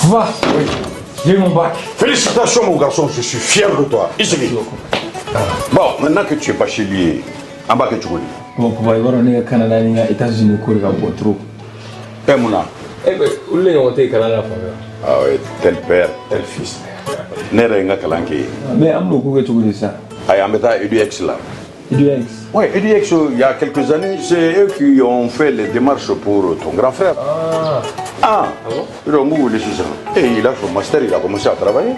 Papa, oui, j'ai eu mon bac. Félicitations mon garçon, je suis fier de toi. Isigi. Bon, maintenant que tu es bachelier, an b'a kɛ cogo di? Bon, papa, i b'a dɔn ne ka Canada ni n ka États-Unis ko de ka bon trop. Eh mun na? Eh ben, olu de ɲɔgɔn tɛ yen Canada fan fɛ. Ah oui, tel père, tel fils. Ne yɛrɛ ye n ka kalan kɛ yen. Mais an bɛn'o ko kɛ cogo di sisan? Ayi, an bɛ taa EDUX la. EDUX. Oui, EDUX, il y a quelques années, c'est eux qui ont fait les démarches pour ton grand frère. Ah. Ah, Ah bon? Donc, vous voulez ça. Et il a son master, il a commencé à travailler.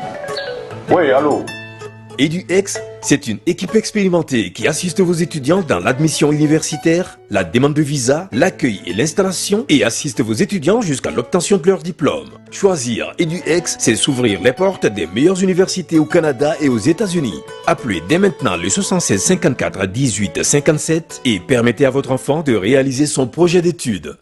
Oui, allô? EduX, c'est une équipe expérimentée qui assiste vos étudiants dans l'admission universitaire, la demande de visa, l'accueil et l'installation et assiste vos étudiants jusqu'à l'obtention de leur diplôme. Choisir EduX, c'est s'ouvrir les portes des meilleures universités au Canada et aux États-Unis. Appelez dès maintenant le 76 54 18 57 et permettez à votre enfant de réaliser son projet d'études.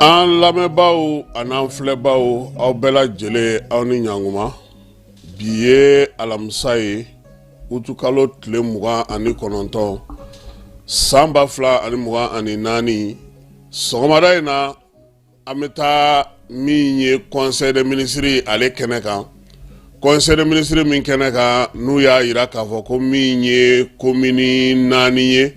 An lamɛnbaaw an'an filɛbaaw, aw bɛɛ lajɛlen, aw ni ɲankuma. Bi ye alamisa ye, utukalo tile 29, san 2024. Sɔgɔmada in na, an bɛ taa min ye conseil des ministres ale kɛnɛ kan. Conseil des ministres min kɛnɛ kan, n'u y'a yira k'a fɔ ko min ye komini naani ye,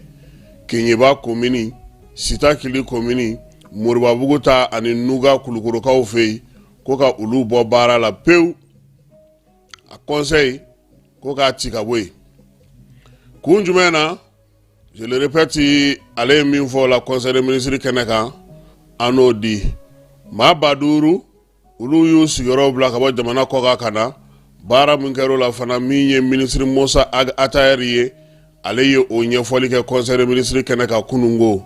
Keɲeba komini, Sitakili komini, Moribabugu ta ani Nuga Kulukorokaw fɛ yen, ko ka olu bɔ baara la pewu. A conseil ko k'a ci ka bɔ yen. Kun jumɛn na? Je le répète, ale ye min fɔ o la conseil des ministres kɛnɛ kan, an n'o di. Maa 5000, olu y'u sigiyɔrɔw bila ka bɔ jamana kɔkan ka na. Baara min kɛra o la fana, min ye minisiri Mosa Ag Attaher ye, ale ye o ɲɛfɔli kɛ conseil des ministres kɛnɛ kan kununko.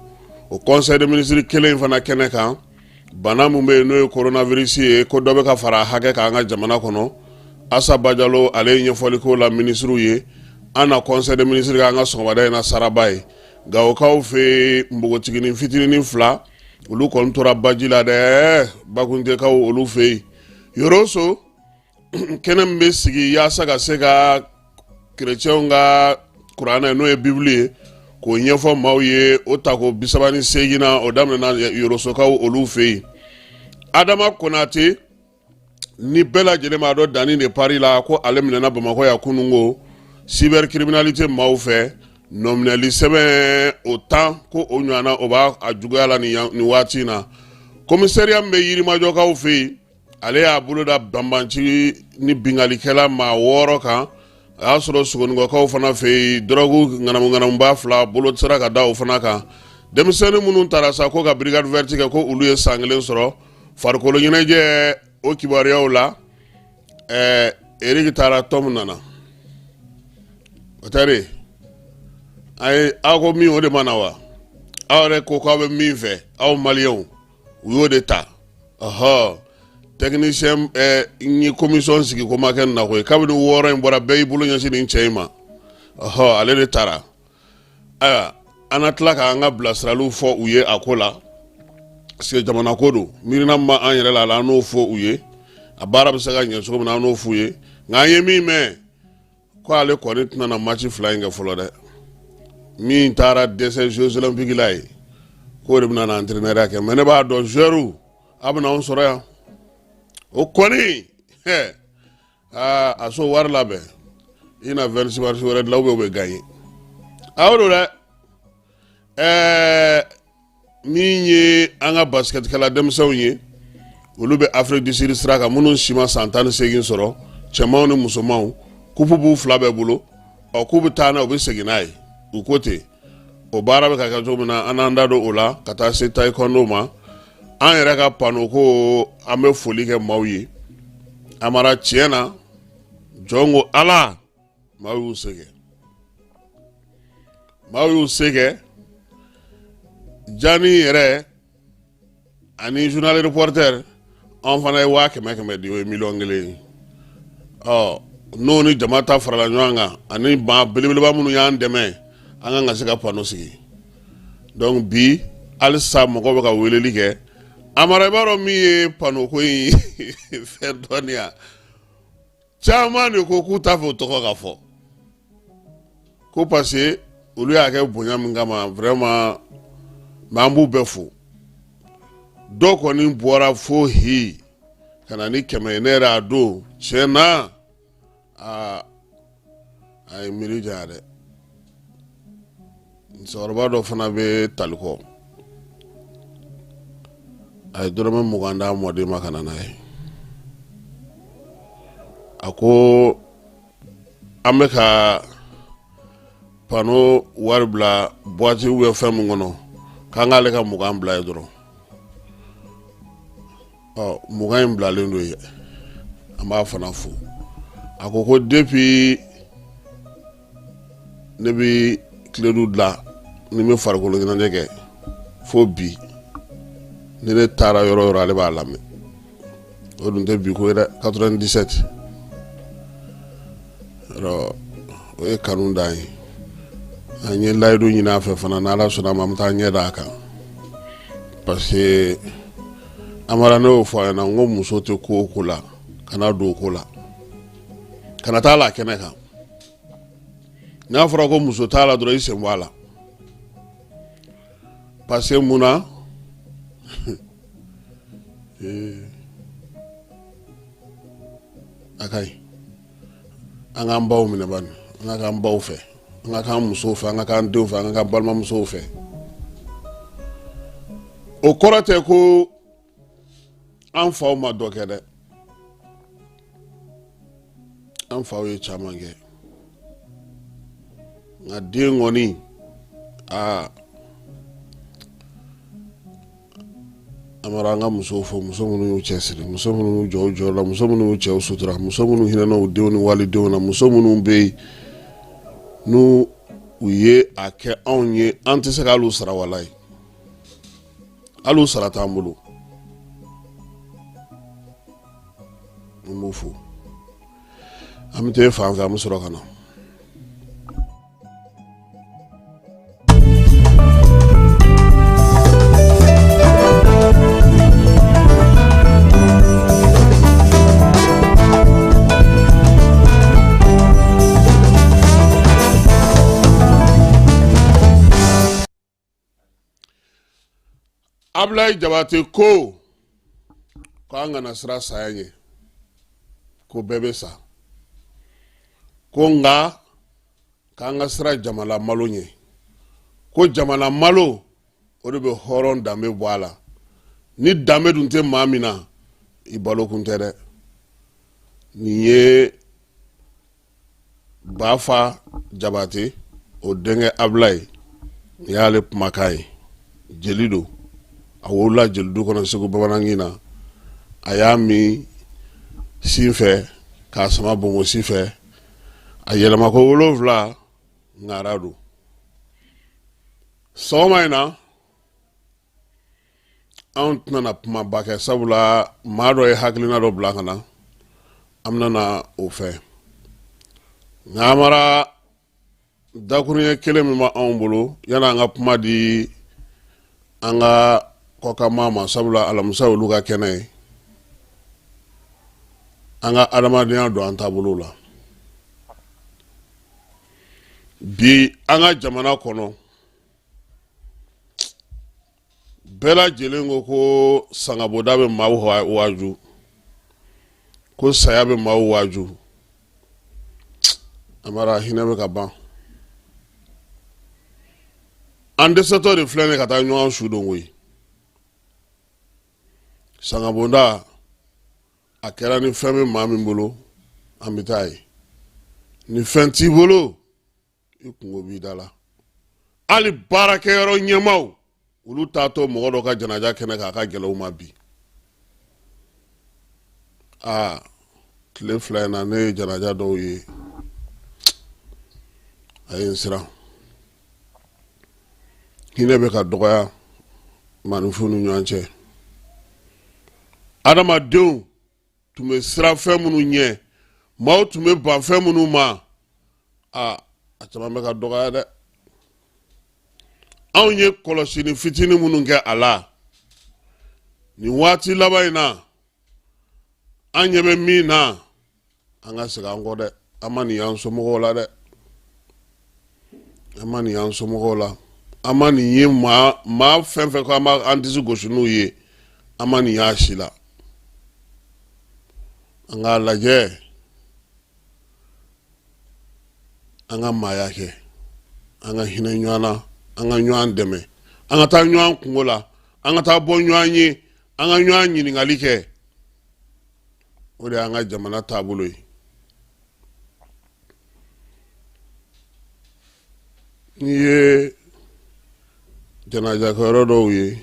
O conseil des ministres kelen in fana kɛnɛ kan, bana min bɛ yen n'o ye coronavirus ye, ko dɔ bɛ ka fara a hakɛ kan an ka jamana kɔnɔ. Asa Bajalo, ale ye ɲɛfɔli k'o la minisiriw ye. An na conseil des ministres k'an ka sɔgɔmada in na saraba ye. Gawokaw fɛ yen, npogotiginin fitinin fila, olu kɔni tora baji la dɛ, Bakuntekaw olu fɛ yen. Yoroso, kɛnɛ min bɛ sigi yaasa ka se ka kerecɛnw ka kuranɛ, n'o ye bibulu ye, k'o ɲɛfɔ maaw ye, o tako 38nan, o daminɛna Yorosokaw olu fɛ yen. Adama Konate, ni bɛɛ lajɛlen b'a dɔn Danni de Paris la, ko ale minɛna Bamakɔ yan kununko cybercriminalité maaw fɛ. Nɔminɛli sɛbɛn o 10, ko o ɲɔgɔnna o b'a a juguya la nin waati in na. Commissariat min bɛ Yirimajɔkaw fɛ yen, ale y'a bolo da banbanci ni binkalikɛla maa 6 kan. A y'a sɔrɔ Sogonikɔkaw fana fɛ yen, dɔrɔgu ŋanamuŋanamuba fila bolo sera ka da o fana kan. Denmisɛnnin minnu taara sa ko ka brigade verte kɛ, ko olu ye san kelen sɔrɔ. Farikolo ɲɛnajɛ, o kibaruyaw la, Eric taara, Tom nana. O tɛ ayi, aw ko min, o de ma na wa? Aw yɛrɛ ko k'aw bɛ min fɛ, aw maliyɛnw, u y'o de ta. Ɔhɔ, technicien n ye commission sigi ko ma kɛ nin na koyi. Kabini 6 in bɔra, bɛɛ y'i bolo ɲɛsin nin cɛ in ma. Ɔhɔ, ale de taara. Ayiwa, an na tila k'an ka bilasiraliw fɔ u ye a ko la, parce que jamana ko don. Miirina min b'an yɛrɛ la, an n'o fɔ u ye. A baara bɛ se ka ɲɛ cogo min na, an n'o f'u ye. Nka an ye min mɛn, ko ale kɔni tɛna na match fila in kɛ fɔlɔ dɛ. Min taara dɛsɛ Jeux olympiques la ye, k'o de bɛna na entraîneur kɛ. Mais ne b'a dɔn, joueur, a bɛna anw sɔrɔ yan. O kɔni ɛ aa a so wari labɛn i na 26 mars wɛrɛ dilan ou bien o bɛ gagner a o don dɛ. Ɛɛ min ye an ka basketkɛla denmisɛnw ye, olu bɛ Afrique du Sud sira kan, minnu si ma san 18 sɔrɔ, cɛmanw ni musomanw, kupu b'u fila bɛɛ bolo. Ɔ k'u bɛ taa n'a ye, u bɛ segin n'a ye, u ko ten. O baara bɛ ka kɛ cogo min na, an n'an da don o la ka taa se taekwondo ma. An yɛrɛ ka pano ko an bɛ foli kɛ maaw ye. Amara, tiɲɛ na, jɔn ko Ala, maaw y'u se kɛ, maaw y'u se kɛ. Jani yɛrɛ ani journal reporter, an fana ye 100 000 100 di, o ye miliyɔn 1 ye. Ɔ n'o ni jama ta farala ɲɔgɔn kan ani maa belebeleba minnu y'an dɛmɛ, an kan ka se ka pano sigi. Donc bi halisa mɔgɔw bɛ ka weleli kɛ. Amara, i b'a dɔn min ye pano ko in fɛn dɔɔni ya, caman de ko k'u t'a fɛ o tɔgɔ ka fɔ, ko parce que olu y'a kɛ bonya min kama vraiment. Mais an b'u bɛɛ fo. Dɔw kɔni bɔra fo hi ka na ni 100 ye. Ne yɛrɛ a don, tiɲɛ na, aa a ye miiri janya dɛ. Musokɔrɔba dɔ fana bɛ talikɔ, a ye dɔrɔmɛ 20 d'a mɔden ma ka na n'a ye. A ko an bɛ ka pano wari bila boîte ou bien fɛn min kɔnɔ, k'an k'ale ka 20 bila yen dɔrɔn. Ɔ 20 in bilalen don yen, an b'a fana fo. A ko ko depuis ne bɛ Kiledu dilan ni n bɛ farikolo ɲɛnajɛ kɛ fo bi, ni ne taara yɔrɔ o yɔrɔ, ale b'a lamɛn. O dun tɛ bi ko ye dɛ, 97 yɔrɔ, o ye kanu dan ye. An ye layidu ɲini a fɛ fana, n'Ala sɔnna a ma, an bɛ taa ɲɛ d'a kan, parce que Amara, ne y'o fɔ a ɲɛna, n ko muso tɛ ko o ko la, kana don o ko la, kana taa la kɛnɛ kan. N'a fɔra ko muso t'a la dɔrɔn, i sen bɔ a la, parce que mun na? A ka ɲi an k'an baw minɛ bani, an ka k'an baw fɛ, an ka k'an musow fɛ, an ka k'an denw fɛ, an ka k'an balimamusow fɛ. O kɔrɔ tɛ ko an faw ma dɔ kɛ dɛ, an faw ye caman kɛ, nka den kɔni, aa Amara, an ka musow fo, muso minnu y'u cɛsiri, muso minnu y'u jɔ u jɔyɔrɔ la, muso minnu y'u cɛw sutura, muso minnu hinɛna u denw ni walidenw na, muso minnu bɛ yen n'u u ye a kɛ anw ye, an tɛ se k'al'u sara, walayi, hali u sara t'an bolo. An b'u fo. An bɛ taa fan fɛ, an bɛ sɔrɔ ka na. Abulayi Jabate ko k'an kana siran saya ɲɛ, ko bɛɛ bɛ sa, ko nka k'an ka siran jamana malo ɲɛ, ko jamana malo o de bɛ hɔrɔn danbe bɔ a la. Ni danbe dun tɛ maa min na, i balokun tɛ dɛ. Nin ye Bafa Jabate, o denkɛ Abulayi, nin y'ale kumakan ye. Jeli don, a wolola jelidu kɔnɔ Segu bamanankin na. A y'a min sin fɛ k'a sama bonbosi fɛ, a yɛlɛma ko 7 ŋara don. Sɔgɔma in na, anw tɛna na kumaba kɛ, sabula maa dɔ ye hakilina dɔ bila ka na, an bɛna na o fɛ. Nka Amara, dakuruɲɛ kelen min b'anw bolo yanni an ka kuma di an ka kɔkanmaa ma, sabula alamisa olu ka kɛnɛ ye, an ka adamadenya don an taabolo la bi an ka jamana kɔnɔ. Bɛɛ lajɛlen ko ko sangaboda bɛ maaw waaju. Ko saya bɛ maaw waaju. Amara, hinɛ bɛ ka ban. An dɛsɛtɔ de filɛ nin ka taa ɲɔgɔn su don koyi. Sangabonda a kɛra ni fɛn bɛ maa min bolo, an bɛ taa yen. Ni fɛn t'i bolo, i kunko b'i da la. Hali baarakɛyɔrɔ ɲɛmaaw, olu taatɔ mɔgɔ dɔ ka janaja kɛnɛ kan, a ka gɛlɛn u ma bi. Aa, tile 2 in na, ne ye janaja dɔw ye, a ye n siran. Hinɛ bɛ ka dɔgɔya maaninfinw ni ɲɔgɔn cɛ. Adamadenw tun bɛ siran fɛn minnu ɲɛ, maaw tun bɛ ban fɛn minnu ma, a a caman bɛ ka dɔgɔya dɛ. Anw ye kɔlɔsili fitinin minnu kɛ a la nin waati laban in na, an ɲɛ bɛ min na, an ka segin an kɔ dɛ. An ma nin y'an somɔgɔw la dɛ, an ma nin y'an somɔgɔw la, an ma nin ye maa maa fɛn fɛn ko an b'an disi gosi n'u ye, an ma nin y'a si la. An k'a lajɛ, an ka maaya kɛ, an ka hinɛ ɲɔgɔn na, an ka ɲɔgɔn dɛmɛ, an ka taa ɲɔgɔn kunko la, an ka taa bɔ ɲɔgɔn ye, an ka ɲɔgɔn ɲininkali kɛ. O de y'an ka jamana taabolo ye. N'i ye janajakɛyɔrɔ dɔw ye,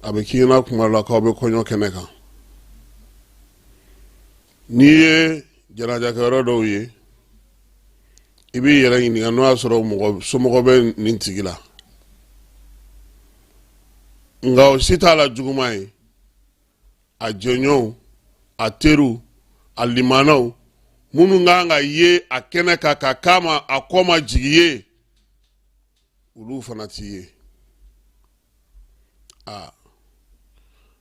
a bɛ k'i ɲɛna kuma la k'aw bɛ kɔɲɔ kɛnɛ kan. N'i ye janajakɛyɔrɔ dɔw ye, i b'i yɛrɛ ɲininka n'o y'a sɔrɔ mɔgɔ somɔgɔ bɛ nin tigi la. Nka o si t'a la juguman ye. A jɛɲɔgɔnw, a teriw, a limanaw minnu kan ka ye a kɛnɛ kan ka k'a ma a kɔ ma jigi ye, olu fana t'i ye. Aa,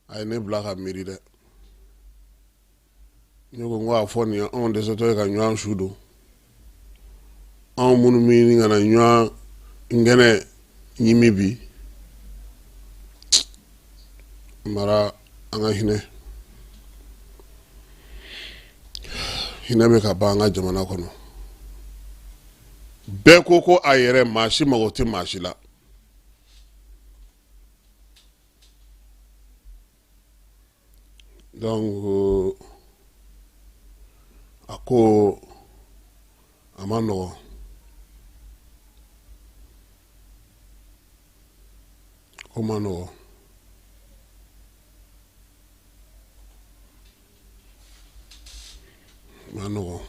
a ye ne bila ka miiri dɛ. Ne ko n ko a fɔ nin ye anw dɛsɛtɔ ye ka ɲɔgɔn su don, anw minnu bɛ ɲini ka na ɲɔgɔn ngɛnɛ ɲimi bi. Mara, an ka hinɛ. Hinɛ bɛ ka ban an ka jamana kɔnɔ. Bɛɛ ko ko a yɛrɛ, maa si mago tɛ maa si la. Donc a ko a ma nɔgɔn. Ko ma nɔgɔn. Ma nɔgɔn.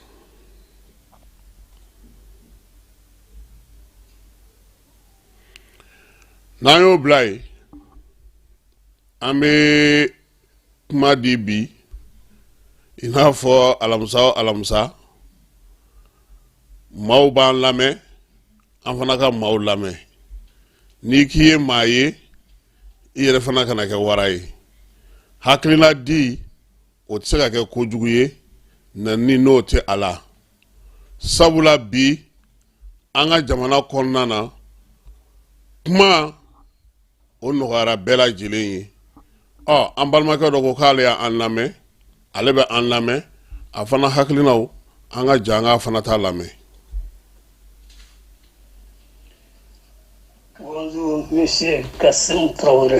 N'an y'o bila yen, an bɛ kuma di bi i n'a fɔ alamisa o alamisa. Maaw b'an lamɛn, an fana ka maaw lamɛn. N'i k'i ye maa ye, i yɛrɛ fana kana kɛ wara ye. Hakilina di, o tɛ se ka kɛ kojugu ye nani n'o tɛ a la. Sabula bi an ka jamana kɔnɔna na, kuma o nɔgɔyara bɛɛ lajɛlen ye. Ɔ, an balimakɛ dɔ ko k'ale y'an lamɛn, ale bɛ an lamɛn, a fana hakilinaw, an ka jɛ an k'a fana ta lamɛn. Bonjour, Monsieur Kassim Traoré.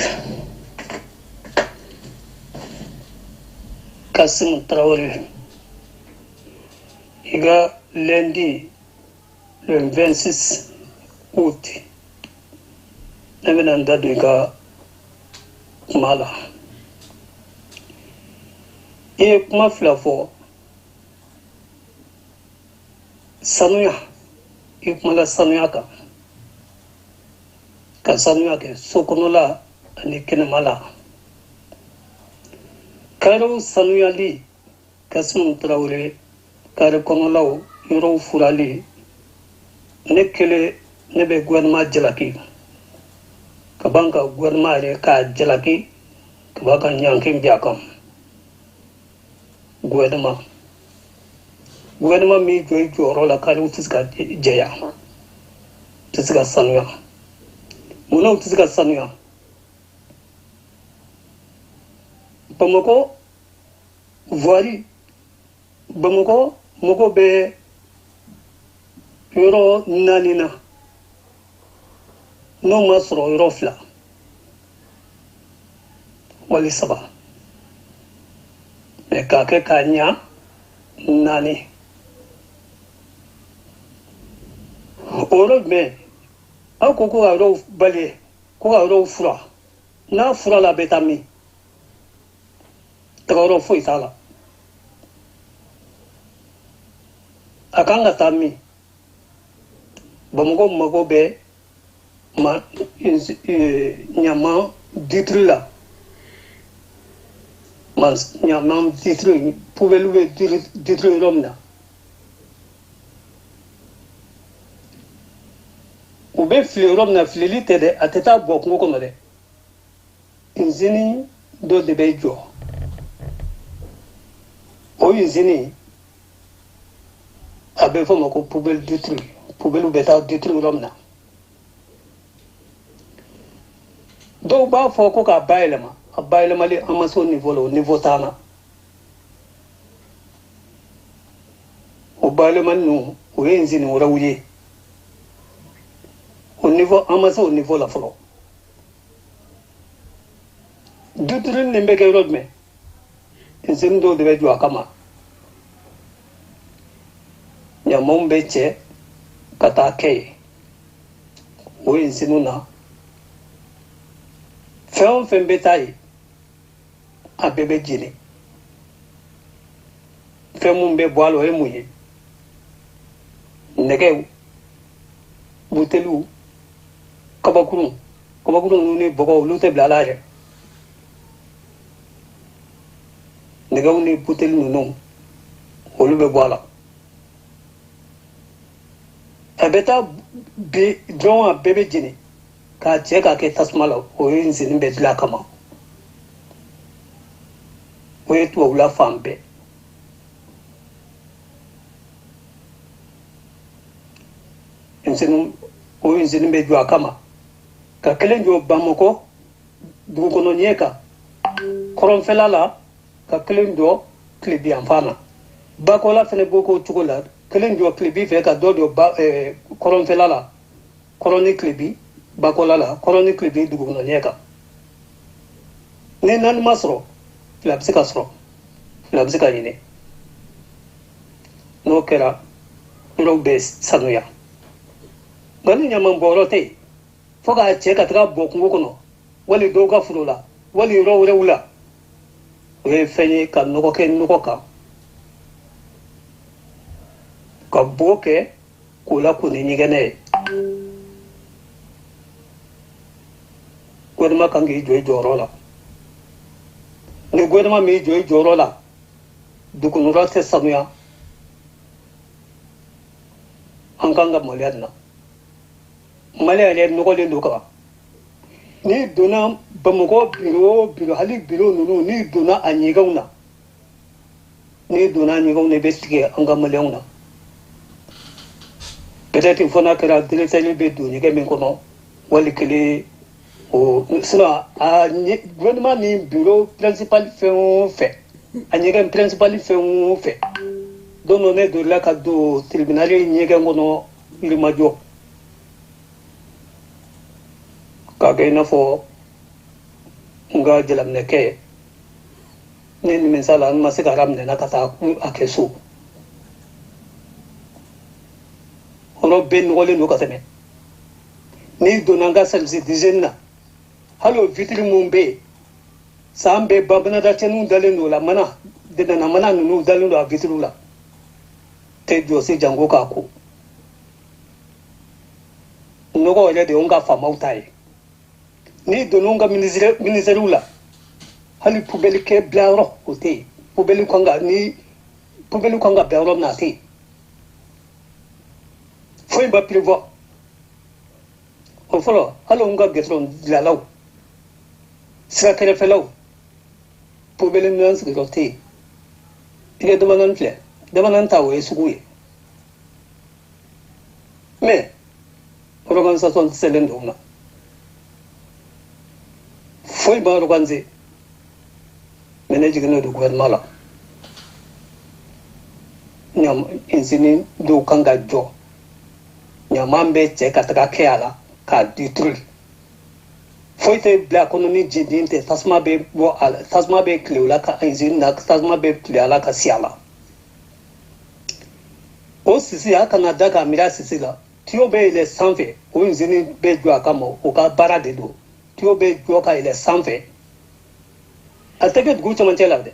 Kassim Traoré. I ka lundi le 26 août, ne bɛna n da don i ka kuma la. I ye kuma fila fɔ: sanuya. I kumala sanuya kan, ka sanuya kɛ so kɔnɔla ani kɛnɛma la, karew sanuyali. Kasimu Tarawele, kare kɔnɔlaw yɔrɔw furali, ne kelen ne bɛ gouvernement jalaki ka ban ka gouvernement yɛrɛ k'a jalaki ka ban ka ɲanki bin a kan. Gouvernement min jɔ i jɔyɔrɔ la, karew tɛ se ka jɛya, tɛ se ka sanuya. Munna u tɛ se ka sanuya? Bamakɔ voirie, Bamakɔ mɔgɔ bɛ yɔrɔ 4 na, n'o ma sɔrɔ yɔrɔ 2 wali 3, mais k'a kɛ k'a ɲa 4. O yɔrɔ jumɛn? Aw ko ko ka yɔrɔw bali, ko ka yɔrɔw fura. N'a fura la, a bɛ taa min? Tagayɔrɔ foyi t'a la. A kan ka taa min? Bamakɔ mago bɛ ma ɲaman ditiri la. Ɲaman ditiri, poubelle bɛ ditiri yɔrɔ min na. U bɛ fili yɔrɔ min na, filili tɛ dɛ, a tɛ taa bɔ kungo kɔnɔ dɛ. Usine dɔ de bɛ jɔ. O usine, a bɛ fɔ o ma ko poubelle détruite. Poubelle bɛ taa détruire yɔrɔ min na. Dɔw b'a fɔ ko k'a bayɛlɛma. A bayɛlɛmali, an ma se o niveau la, o niveau t'an na. O bayɛlɛmali ninnu, o ye usine wɛrɛw ye. O niveau, an ma se o niveau la fɔlɔ. Détruire nin bɛ kɛ yɔrɔ jumɛn? Usine dɔw de bɛ jɔ a kama. Ɲamanw bɛ cɛ ka taa kɛ yen. O usine na, fɛn o fɛn bɛ taa yen, a bɛɛ bɛ jeni. Fɛn mun bɛ bɔ a la, o ye mun ye? Nɛgɛw, buteliw, kabakurun, kabakurun ninnu ni bɔgɔ, olu tɛ bila a la yɛrɛ. Nɛgɛw ni buteli ninnu, olu bɛ bɔ a la. A bɛ taa bi dɔrɔn, a bɛɛ bɛ jeni k'a cɛ k'a kɛ tasuma la. O ye usine bɛ dilan a kama. O ye tubabula fan bɛɛ. Usine, o usine bɛ jɔ a kama. Ka kelen jɔ Bamakɔ dugu kɔnɔ ɲɛ kan, kɔrɔnfɛla la, ka kelen jɔ tilebi yanfan na. Bakɔla fɛnɛ b'o k'o cogo la, kelen jɔ tilebi fɛ, ka dɔ jɔ ba, kɔrɔnfɛla la, kɔrɔn ni tilebi bakɔla la, kɔrɔn ni tilebi dugu kɔnɔ ɲɛ kan. Ni 4 ma sɔrɔ, 2 bɛ se ka sɔrɔ, 2 bɛ se ka ɲini. N'o kɛra, yɔrɔw bɛ sanuya. Nka ni ɲaman bɔyɔrɔ tɛ yen, fo k'a cɛ ka taga bɔ kungo kɔnɔ, wali dɔw ka foro la, wali yɔrɔ wɛrɛw la, o ye fɛn ye ka nɔgɔ kɛ nɔgɔ kan, ka bo kɛ k'o la ko ni ɲɛgɛnɛ ye. Gouvernement kan k'i jɔ i jɔyɔrɔ la. Ni gouvernement m'i jɔ i jɔyɔrɔ la, dugukɔnɔra tɛ sanuya. An kan ka maloya nin na. Mali yɛrɛ nɔgɔlen don kaban. N'i donna Bamakɔ biro o biro, hali biro ninnu, n'i donna a ɲɛgɛnw na, n'i donna a ɲɛgɛnw na, i bɛ tigɛ an ka maliyɛnw na. Peut-être fo n'a kɛra directeur bɛ don ɲɛgɛn min kɔnɔ, wali kelen o. Sinon, a gouvernement ni bureau principal fɛn o fɛn, a ɲɛgɛn principal fɛn o fɛn, don dɔ ne delila ka don tribunal ɲɛgɛn kɔnɔ Yirimajɔ, k'a kɛ i n'a fɔ n ka jalaminɛkɛ. Ne nimisa la, n ma se ka minɛ na ka taa a kɛ so. Yɔrɔ bɛɛ nɔgɔlen don ka tɛmɛ. N'i donna an ka service d'hygiène na, hali o vitre mun bɛ yen, san bɛɛ bamananda cɛninw dalen don o la, mana dɛnɛnna mana ninnu dalen don a vitre la, tɛ jɔsi jango k'a ko. Nɔgɔ yɛrɛ de y'anw ka faamaw ta ye. N'i donna anw ka ministère la, hali poubelle kɛ bilayɔrɔ o tɛ yen. Poubelle kan ka, ni poubelle kan ka bila yɔrɔ min na, a tɛ yen. Foyi ma prévoir. O fɔlɔ, hali anw ka goudron dilanlaw, sira kɛrɛfɛlaw, poubelle minɛn sigiyɔrɔ tɛ yen. I ka damanani filɛ, damanani ta, o ye sugu ye. Mais organisation tɛ selen don na. Foyi ma organiser. Mais ne jiginnen don gouvernement la. Usine dɔw kan ka jɔ, ɲaman bɛ cɛ ka taga kɛ a la k'a détruire. Foyi tɛ bila a kɔnɔ ni jenden tɛ, tasuma bɛ bɔ a la, tasuma bɛ tile o la ka usine na, tasuma bɛ tile a la ka si a la. O sisi a kana da k'a miiri a sisi la. Tuyau bɛ yɛlɛ sanfɛ, o usine bɛ jɔ a kama, o ka baara de don. Tuyau bɛ jɔ ka yɛlɛ sanfɛ, a tɛ kɛ dugu cɛmancɛ la dɛ.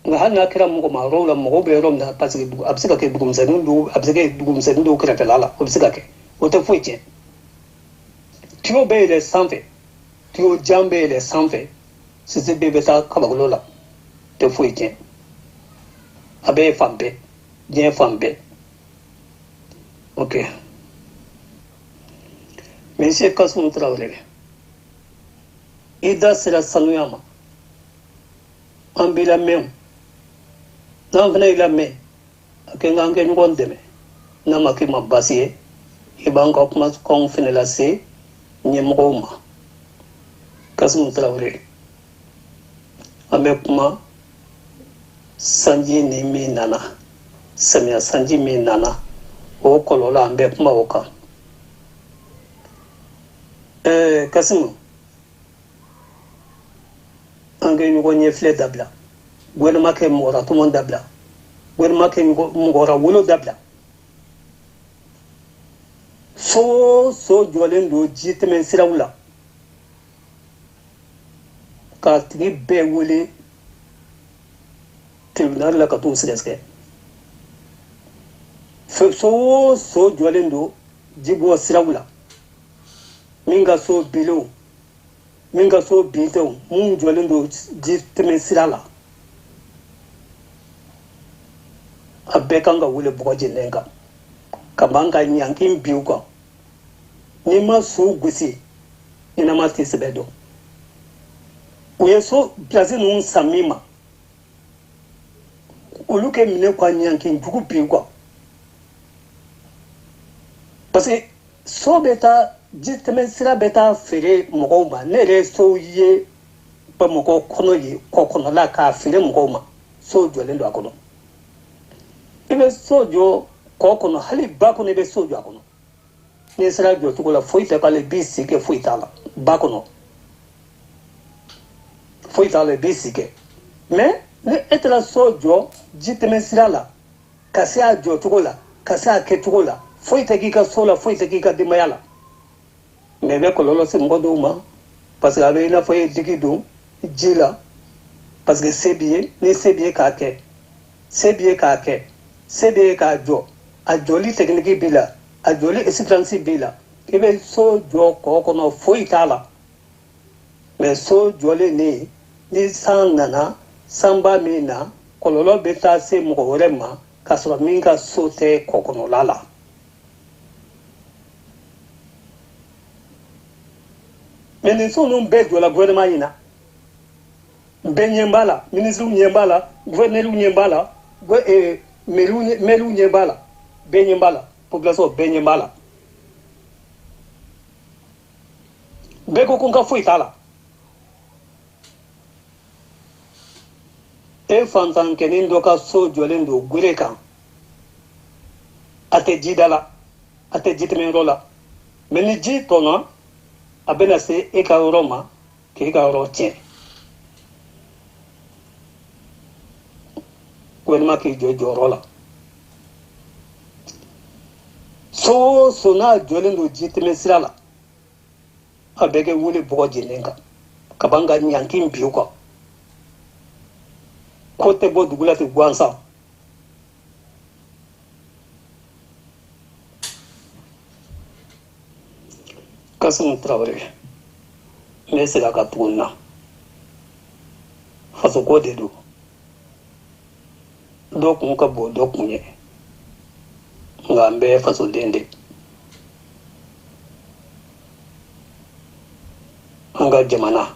Nka hali n'a kɛra mɔgɔ ma yɔrɔw la, mɔgɔw bɛ yɔrɔ min na, parce que a bɛ se ka kɛ dugumisɛnnin dɔw, a bɛ se ka kɛ dugumisɛnnin dɔw kɛrɛfɛla la, o bɛ se ka kɛ, o tɛ foyi tiɲɛ. Tuyau bɛ yɛlɛ sanfɛ, tuyau jan bɛ yɛlɛ sanfɛ, sisi bɛɛ bɛ taa kabakolo la, tɛ foyi tiɲɛ. A bɛ fan bɛɛ, diɲɛ fan bɛɛ. Ok. Monsieur Kassoum Traoré, i da sera sanuya ma, an b'i lamɛn. N'an fana y'i lamɛn, a kɛ k'an kɛ ɲɔgɔn dɛmɛ. N'a ma k'i ma baasi ye, i b'an ka kumakanw fana lase ɲɛmɔgɔw ma. Kassoum Traoré, an bɛ kuma sanji ni min nana, samiya sanji min nana, o kɔlɔlɔ an bɛ kuma o kan. Kassoum, an kɛ ɲɔgɔn ɲɛfilɛ dabila, gouvernement kɛ mɔgɔratɔmɔ dabila, gouvernement kɛ mɔgɔrawolo dabila. So o so jɔlen don ji tɛmɛ siraw la, k'a tigi bɛɛ wele tribunal la ka t'u sɛgɛsɛgɛ. So o so jɔlen don jibɔ siraw la, min ka so bilenw, min ka so bintenw, mun jɔlen don ji tɛmɛ sira la, a bɛɛ kan ka wele bɔgɔ jeninen kan, ka ban ka ɲanki bin u kan. N'i ma so gosi, ɲɛnama tɛ sɛbɛ dɔn. U ye so pilasi ninnu san min ma, olu kɛ minɛ ka ɲanki jugu bin u kan, parce que so bɛ taa ji tɛmɛ sira bɛ taa feere mɔgɔw ma. Ne yɛrɛ ye sow ye Bamakɔ kɔnɔ yen, kɔ kɔnɔla k'a feere mɔgɔw ma, so jɔlen don a kɔnɔ. I bɛ so jɔ kɔ kɔnɔ, hali ba kɔnɔ i bɛ so jɔ a kɔnɔ. N'i sera jɔ cogo la, foyi tɛ k'ale, i b'i si kɛ, foyi t'a la. Ba kɔnɔ foyi t'a la, i b'i si kɛ. Mais ni e taara so jɔ ji tɛmɛ sira la, ka se a jɔ cogo la, ka se a kɛ cogo la, foyi tɛ k'i ka so la, foyi tɛ k'i ka denbaya la. Mais i bɛ kɔlɔlɔ se mɔgɔ dɔw ma, parce que a bɛ i n'a fɔ i ye digi don ji la, parce que se b'i ye, ni se b'i ye k'a kɛ, se b'i ye k'a kɛ, se b'i ye k'a jɔ, a jɔli technique b'i la, a jɔli expérience b'i la. I bɛ so jɔ kɔ kɔnɔ, foyi t'a la. Mais so jɔlen ni san nana, sanba min na, kɔlɔlɔ bɛ taa se mɔgɔ wɛrɛ ma, k'a sɔrɔ min ka so tɛ kɔ kɔnɔla la. Mais nin so ninnu bɛɛ jɔla gouvernement ɲɛna, bɛɛ ɲɛ b'a la, ministres ɲɛ b'a la, gouverneurs ɲɛ b'a la, maires ɲɛ b'a la, bɛɛ ɲɛ b'a la, population bɛɛ ɲɛ b'a la. Bɛɛ ko ko n ka foyi t'a la. E fantankɛnin dɔ ka so jɔlen don gere kan, a tɛ ji da la, a tɛ ji tɛmɛyɔrɔ la, mais ni ji tɔnna, a bɛna se e ka yɔrɔ ma k'e ka yɔrɔ tiɲɛ. Gouvernement k'i jɔ jɔyɔrɔ la. So o so n'a jɔlen don ji tɛmɛ sira la, a bɛ kɛ wele bɔgɔ jeninen kan, ka ban ka ɲanki bin u kan. Ko tɛ bɔ dugu la ten gansan. Kassoum Traoré, n bɛ segin a kan tuguni na, fasoko de don. Dɔ kun ka bon dɔ kun ye, nka an bɛɛ ye fasoden de. An ka jamana,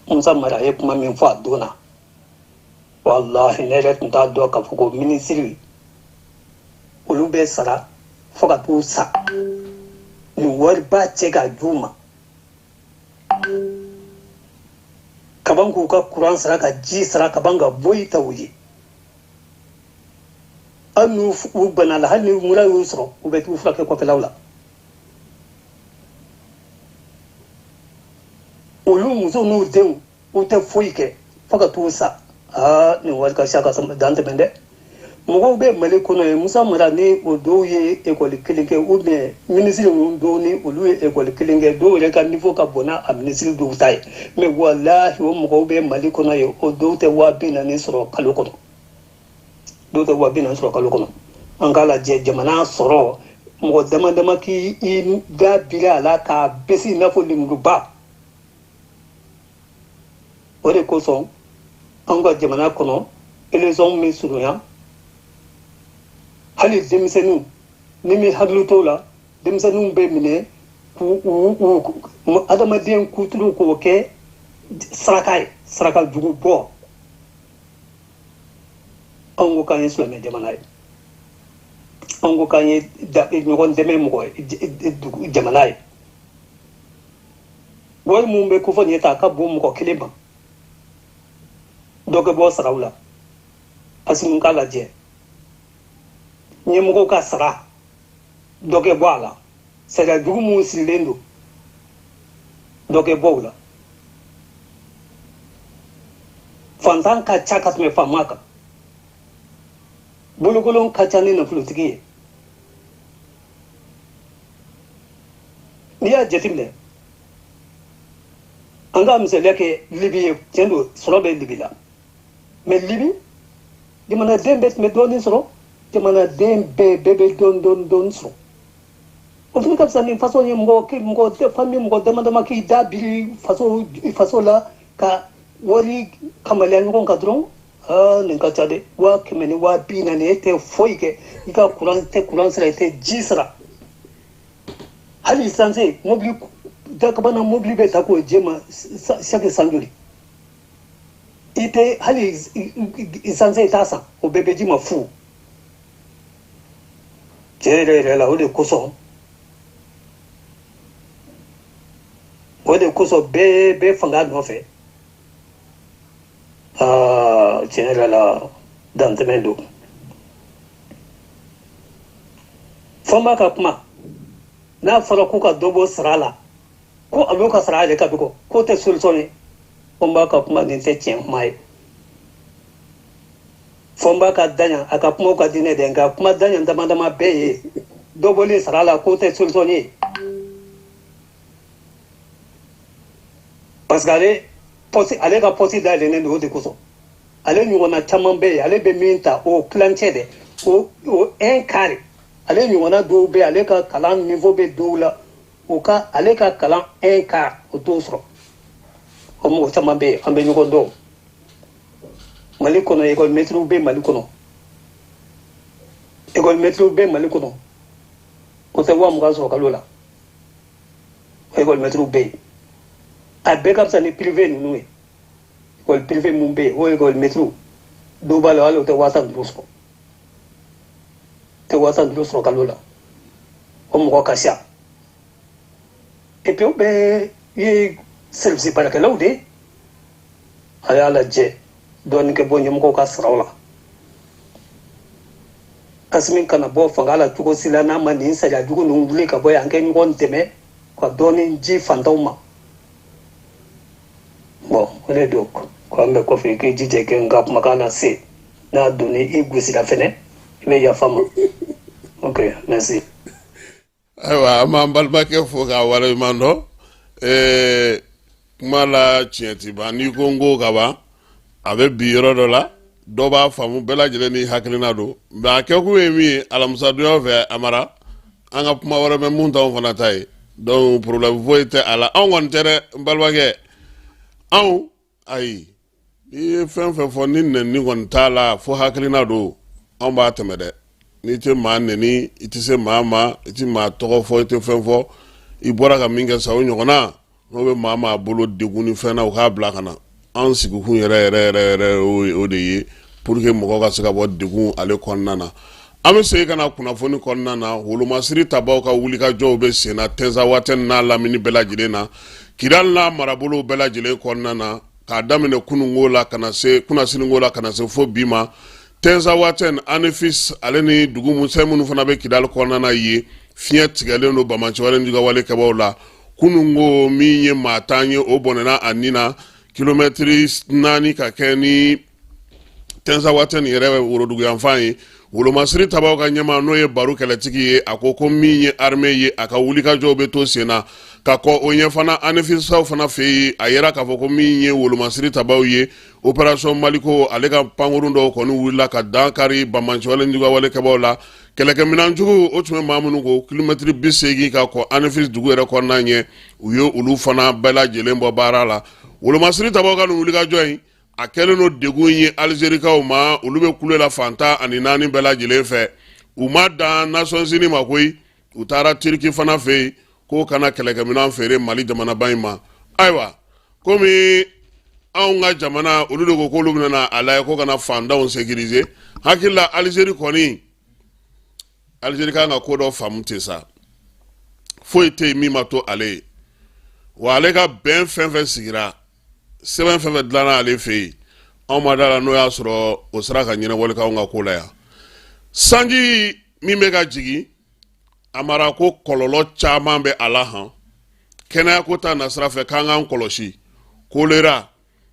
Musa Mara ye kuma min fɔ a don na, walahi ne yɛrɛ tun t'a dɔn k'a fɔ ko minisiri olu bɛ sara fo ka t'u sa, nin wariba cɛ k'a d'u ma. ban k'u ka kuran sara ka ji sara ka ban ka boyi ta u ye. Hali n'u u bana la, hali ni mura y'u sɔrɔ, u bɛ t'u furakɛ kɔfɛlaw la. Olu muso n'u denw, u tɛ foyi kɛ fo ka t'u sa. Aa, nin wari ka siya ka dan tɛmɛ dɛ. Mɔgɔw bɛ Mali kɔnɔ yen, Musa Mara ni o dɔw ye ekɔli kelen kɛ, ou bien minisiri ninnu dɔw ni olu ye ekɔli kelen kɛ, dɔw yɛrɛ ka niveau ka bon n'a minisiri dɔw ta ye. Mais walahi, o mɔgɔw bɛ Mali kɔnɔ yen, o dɔw tɛ 40.000 sɔrɔ kalo kɔnɔ, dɔw tɛ 40.000 sɔrɔ kalo kɔnɔ. An k'a lajɛ, jamana sɔrɔ mɔgɔ dama dama k'i da biri a la k'a bɛsi i n'a fɔ lemuruba. O de kosɔn an ka jamana kɔnɔ, élection min surunya, hali denmisɛnninw ni min hakili t'o la, denmisɛnninw bɛ minɛ k'u u adamaden kuturu k'o kɛ saraka ye, saraka jugu bɔ. Anw ko k'an ye silamɛ jamana ye, anw ko k'an ye ɲɔgɔn dɛmɛ mɔgɔ jamana ye. Wari mun bɛ kofɔ nin ye ta, a ka bon mɔgɔ kelen ma. Dɔ kɛ bɔ saraw la. Asimi k'a lajɛ, ɲɛmɔgɔw ka sara, dɔ kɛ bɔ a la. Sariya jugu mun sirilen don, dɔ kɛ bɔ o la. Fantan ka ca ka tɛmɛ faama kan, bolokolon ka ca ni nafolotigi ye. N'i y'a jateminɛ, an ka misaliya kɛ Libi ye. Tiɲɛ don, sɔrɔ bɛ Libi la, mais Libi jamanaden bɛɛ tun bɛ dɔɔnin sɔrɔ, jamanaden bɛɛ bɛɛ bɛ dɔɔnin dɔɔnin dɔɔnin sɔrɔ. O fana ka fisa ni faso ye. Mɔgɔ mɔgɔ famille mɔgɔ dama dama k'i da biri faso faso la ka wari kamaliya ɲɔgɔn kan dɔrɔn. Aa, nin ka ca dɛ. 100.000 ni 40.000, e tɛ foyi kɛ. I ka kuran tɛ kuran sara, i tɛ ji sara, hali essence. Mobili dakabana, mobili bɛ ta k'o jɛ ma chaque san joli, i tɛ hali essence i t'a san, o bɛɛ bɛ ji ma fu. Tiɲɛ yɛrɛ yɛrɛ la, o de kosɔn bɛɛ bɛ fanga nɔfɛ. Aa, tiɲɛ yɛrɛ la, dantɛmɛ don. Fɔnba ka kuma n'a fɔra ko ka dɔ bɔ sara la, ko a b'o ka sara yɛrɛ ka dɔgɔ, k'o tɛ solution ye. Fɔnba ka kuma nin tɛ tiɲɛ kuma ye. Fɔnba ka daɲa, a ka kumaw ka di ne dɛ, nka kuma daɲa dama dama bɛɛ ye dɔ bɔlen sara la, k'o tɛ solution ye, parce que ale poste, ale ka poste dayɛlɛnnen don. O de kosɔn ale ɲɔgɔnna caman bɛ yen, ale bɛ min ta, o tilancɛ dɛ, o un quart. Ale ɲɔgɔnna dɔw bɛ yen, ale ka kalan niveau bɛ dɔw la, o ka ale ka kalan un quart, o t'o sɔrɔ. O mɔgɔ caman bɛ yen, an bɛ ɲɔgɔn dɔn Mali kɔnɔ. École maître bɛ Mali kɔnɔ, école maître bɛ Mali kɔnɔ, o tɛ 20.000 sɔrɔ kalo la. O école maître bɛ yen, a bɛɛ ka fisa ni privé ninnu ye. École privé mun bɛ yen, o école maître dɔw b'a la, hali o tɛ 15.000 sɔrɔ, tɛ 15.000 sɔrɔ kalo la. O mɔgɔ ka ca. Et puis o bɛɛ ye service baarakɛlaw de ye. A y'a lajɛ, dɔɔnin kɛ bɔ ɲɛmɔgɔw ka saraw la. Asimi kana bɔ fanga la cogo si la n'a ma nin sariya jugu ninnu wuli ka bɔ yen. An kɛ ɲɔgɔn dɛmɛ ka dɔɔnin ji fantanw ma. Bon, o de don ko an bɛ kɔfɛ. I k'i jija kɛ n ka kumakan lase. N'a donni i gosira fɛnɛ, i bɛ yafa ma. Ok, merci. Ayiwa, an b'an balimakɛ fo k'a waleɲuman dɔn. Kuma la tiɲɛ ti ban. N'i ko n ko ka ban, a bɛ bi yɔrɔ dɔ la, dɔ b'a faamu. Bɛɛ lajɛlen ni hakilina don, mais a kɛkun ye min ye, alamisadonya fɛ, a mara an ka kuma wɛrɛ bɛ mun t'anw fana ta ye. Donc problème foyi tɛ a la, anw kɔni tɛ dɛ, n balimakɛ. Anw ayi, n'i ye fɛn fɛn fɔ ni nɛni kɔni t'a la, fo hakilina don, anw b'a tɛmɛ dɛ. N'i tɛ maa nɛni, i tɛ se maa ma, i tɛ maa tɔgɔ fɔ, i tɛ fɛn fɔ. I bɔra ka min kɛ sa, o ɲɔgɔnna n'o bɛ maa maa bolo degun ni fɛn na, u k'a bila ka na. An sigikun yɛrɛ yɛrɛ yɛrɛ yɛrɛ, o de ye pour que mɔgɔ ka se ka bɔ degun ale kɔnɔna na. An bɛ segin ka na kunnafoni kɔnɔna na. Wolomasiri tabaw ka wulikajɔw bɛ sen na Tɛnzawatɛn n'a lamini bɛɛ lajɛlen na, Kidali n'a marabolow bɛɛ lajɛlen kɔnɔna na. K'a daminɛ kununko la ka na se kunasininko la ka na se fo bi ma, Tɛnzawatɛn, Anefis ale ni dugu misɛn minnu fana bɛ Kidali kɔnɔna na yen, fiɲɛ tigɛlen don banbaanciwale ni juguyawale kɛbaaw la. Kununko min ye maa 10 ye, o bɔnɛna a ni na kilomɛtiri 4 ka kɛ ni Tɛnzawatɛn yɛrɛ woroduguyanfan ye. Wolomasiri tabaw ka ɲɛmaa, n'o ye Baru Kɛlɛtigi ye, a ko ko min ye armée ye, a ka wulikajɔw bɛ to sen na. Ka kɔn o ɲɛ fana, Anefisaw fana fɛ yen, a yera k'a fɔ ko min ye wolomasiri tabaw ye, opération Maliko ale ka pankurun dɔw kɔni wulila ka dan kari banbaanciwale ni juguyawale kɛbaaw la. Kɛlɛkɛminɛn jugu o tun bɛ maa minnu kɔ kilomɛtiri 80 ka kɔn Anefis dugu yɛrɛ kɔnɔna ɲɛ, u ye olu fana bɛɛ lajɛlen bɔ baara la. Wolomasiri tabaw ka nin wulikajɔ in, a kɛlen don degun ye Alizerikaw ma. Olu bɛ kule la fan 14 bɛɛ lajɛlen fɛ. U ma dan Nations Unies ma koyi, u taara Turki fana fɛ yen k'o kana kɛlɛkɛminɛn feere Mali jamanaba in ma. Ayiwa, komi anw ka jamana, olu de ko k'olu bɛna a lajɛ ko kana fantanw sécuriser. Hakili la, Alizeri kɔni, Alizeri kan ka ko dɔ faamu ten sa. Foyi tɛ yen min ma to ale ye wa. Ale ka bɛn fɛn fɛn sigira, sɛbɛn fɛn fɛn dilanna ale fɛ yen, anw ma da la n'o y'a sɔrɔ o sera ka ɲɛnabɔli k'anw ka ko la yan. Sanji min bɛ ka jigin, a mara ko kɔlɔlɔ caman bɛ a la han. Kɛnɛyako ta nasira fɛ, k'an k'an kɔlɔsi kolera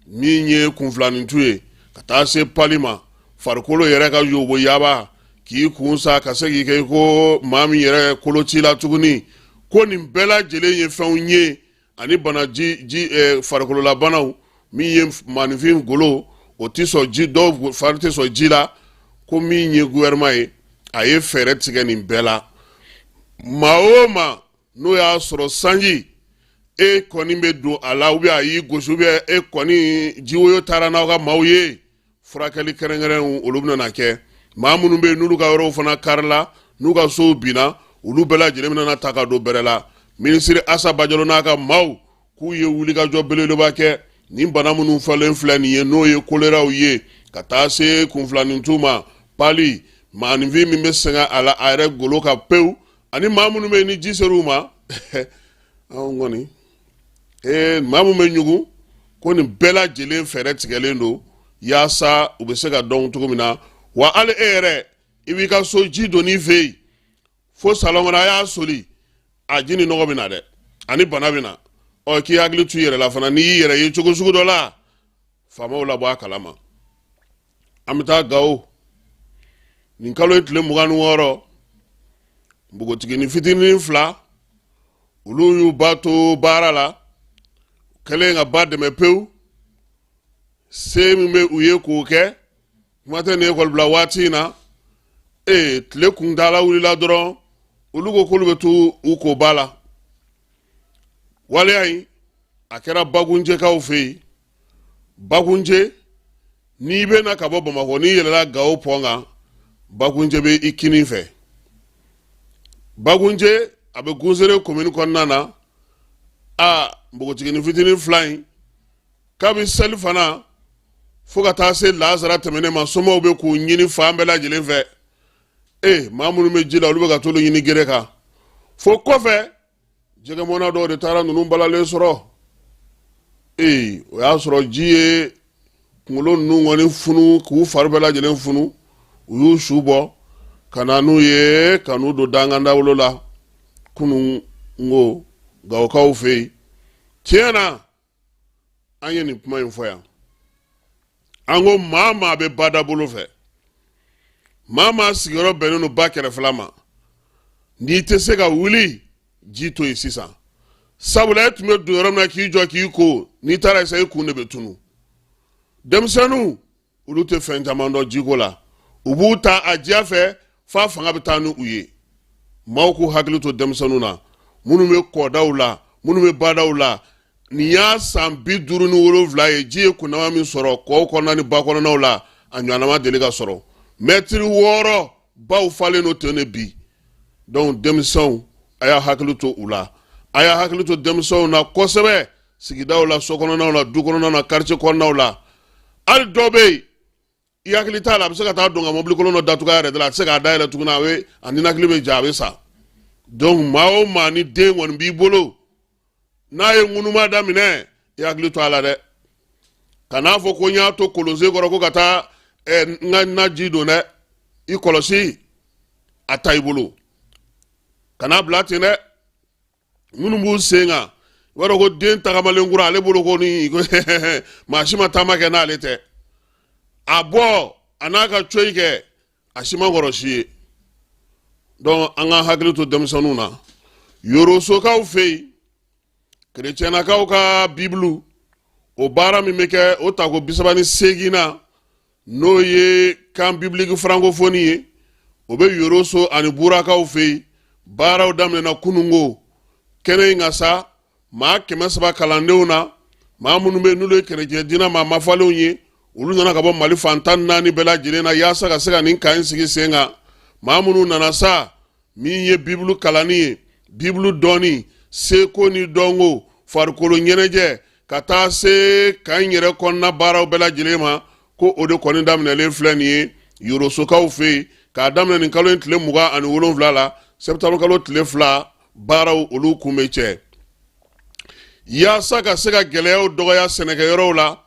min ye kunfilanintu ye, ka taa se pali ma, farikolo yɛrɛ ka yobo yaba k'i kun sa ka se k'i kɛ i ko maa min yɛrɛ kolo ci la tuguni, ko nin bɛɛ lajɛlen ye fɛnw ye ani bana ji ji farikololabanaw min ye maaninfin golo, o tɛ sɔn ji, dɔw fari tɛ sɔn ji la. Ko min ye gouvernement ye, a ye fɛɛrɛ tigɛ nin bɛɛ la. Maa o maa n'o y'a sɔrɔ sanji e kɔni bɛ don a la, ou bien a y'i gosi, ou bien e kɔni jiwoyo taara n'aw ka maaw ye, furakɛli kɛrɛnkɛrɛnw olu bɛna na kɛ. Maa minnu bɛ yen n'olu ka yɔrɔw fana karila, n'u ka sow binna, olu bɛɛ lajɛlen bɛna ta ka don bɛrɛ la. Minisiri Asa Bajalo n'a ka maaw k'u ye wulikajɔ belebeleba kɛ nin bana minnu fɔlen filɛ nin ye, n'o ye koleraw ye, ka taa se kunfilanintu ma, pali, maaninfin min bɛ sɛgɛn a la a yɛrɛ golo ka pewu, ani maa minnu bɛ yen ni ji ser'u ma, anw kɔni ee maa min bɛ ɲugun, ko nin bɛɛ lajɛlen fɛɛrɛ tigɛlen don yaasa u bɛ se ka dɔn cogo min na. Wa hali e yɛrɛ, i b'i ka so ji don i fɛ yen fo salon kɔnɔ, a y'a soli, a ji ni nɔgɔ bɛ na dɛ, ani bana bɛ na. Ɔ, k'i hakili to i yɛrɛ la fana, n'i y'i yɛrɛ ye cogo sugu dɔ la, faamaw labɔ a kalama. An bɛ taa Gawo. Nin kalo ye tile 26, npogotiginin fitinin fila, olu y'u ba to baara la, kɛlen ka ba dɛmɛ pewu, se min bɛ u ye k'o kɛ. Kuma tɛ nin ekɔli bila waati in na. Ee, tile kuntaala wulila dɔrɔn, olu ko k'olu bɛ t'u ko ba la. Waleya in, a kɛra Bakunjɛkaw fɛ yen. Bakunjɛ, n'i bɛ na ka bɔ Bamakɔ, n'i yɛlɛla Gawo pɔn kan, Bakunjɛ bɛ i kinin fɛ. Bakunjɛ, a bɛ Gunsere komini kɔnɔna na. A npogotiginin fitinin fila in, kabi seli fana fo ka taa se lansara tɛmɛnen ma, somaw bɛ k'u ɲini fan bɛɛ lajɛlen fɛ. Ee, maa minnu bɛ ji la, olu bɛ ka t'olu ɲini gere kan. Fo kɔfɛ, jɛgɛmɔnna dɔw de taara ninnu balalen sɔrɔ. Ee, o y'a sɔrɔ ji ye kunkolo ninnu kɔni funu k'u fari bɛɛ lajɛlen funu. U y'u su bɔ ka na n'u ye, ka n'u don dangandawolo la kunun ko Gawokaw fɛ yen. Tiɲɛ na, an ye nin kuma in fɔ yan, an ko maa maa bɛ badabolo fɛ, maa maa sigiyɔrɔ bɛnnen don ba kɛrɛfɛla ma, n'i tɛ se ka wuli, ji to yen sisan. Sabula e tun bɛ don yɔrɔ min na k'i jɔ k'i ko, n'i taara yen sa, i kun de bɛ tunu. Denmisɛnninw, olu tɛ fɛn caman dɔn jiko la, u b'u ta a diya fɛ f'a fanga bɛ taa ni u ye. Maaw k'u hakili to denmisɛnninw na, minnu bɛ kɔdaw la, minnu bɛ badaw la. Nin y'a san 57 ye, ji ye kunnama min sɔrɔ kɔw kɔnɔna ni ba kɔnɔnaw la, a ɲɔgɔnna ma deli ka sɔrɔ. Mɛtiri 6 baw falen don ten de bi. Donc denmisɛnw, a y'a hakili to u la, a y'a hakili to denmisɛnw na kosɛbɛ, sigidaw la, so kɔnɔnaw la, du kɔnɔnaw na, quartier kɔnɔnaw la. Hali dɔ bɛ yen, i hakili t'a la, a bɛ se ka taa don ka mobili kolon dɔ datugu a yɛrɛ da la, a tɛ se k'a dayɛlɛ tuguni, a bɛ a ninakili bɛ ja, a bɛ sa. Donc maa o maa ni den kɔni b'i bolo, n'a ye ŋunuma daminɛ, i hakili to a la dɛ. Kan'a fɔ ko n y'a to kolonsen kɔrɔ ko ka taa n ka naji don dɛ. I kɔlɔsi, a ta i bolo, kan'a bila ten dɛ. Minnu b'u sen kan, i b'a dɔn ko den tagamalen kura ale bolo ko ni maa si ma taama kɛ n'ale tɛ. A bɔ a n'a ka coyi kɛ, a si ma kɔrɔ si ye. Donc an ka hakili to denmisɛnninw na. Yorosokaw fɛ yen, kerecɛnnakaw ka bibulu o baara min bɛ kɛ, o tako 38nan, n'o ye camp biblique francophonie ye, o bɛ Yoroso ani Burakaw fɛ yen. Baaraw daminɛna kununko kɛnɛ in kan sa. Maa 300 kalandenw na, maa minnu bɛ n'olu ye kerecɛn diinɛ maa mafalenw ye, olu nana ka bɔ Mali fan 14 bɛɛ lajɛlen na yaasa ka se ka nin camp in sigi sen kan. Maa minnu nana sa, min ye bibulu kalanni ye, bibulu dɔnni, seko ni dɔnko, farikolo ɲɛnajɛ, ka taa se camp in yɛrɛ kɔnɔna baaraw bɛɛ lajɛlen ma, ko o de kɔni daminɛlen filɛ nin ye Yorosokaw fɛ yen, k'a daminɛ nin kalo in tile 27 la, sɛptanburu kalo tile 2, baaraw olu kun bɛ cɛ, yaasa ka se ka gɛlɛyaw dɔgɔya sɛnɛkɛyɔrɔw la,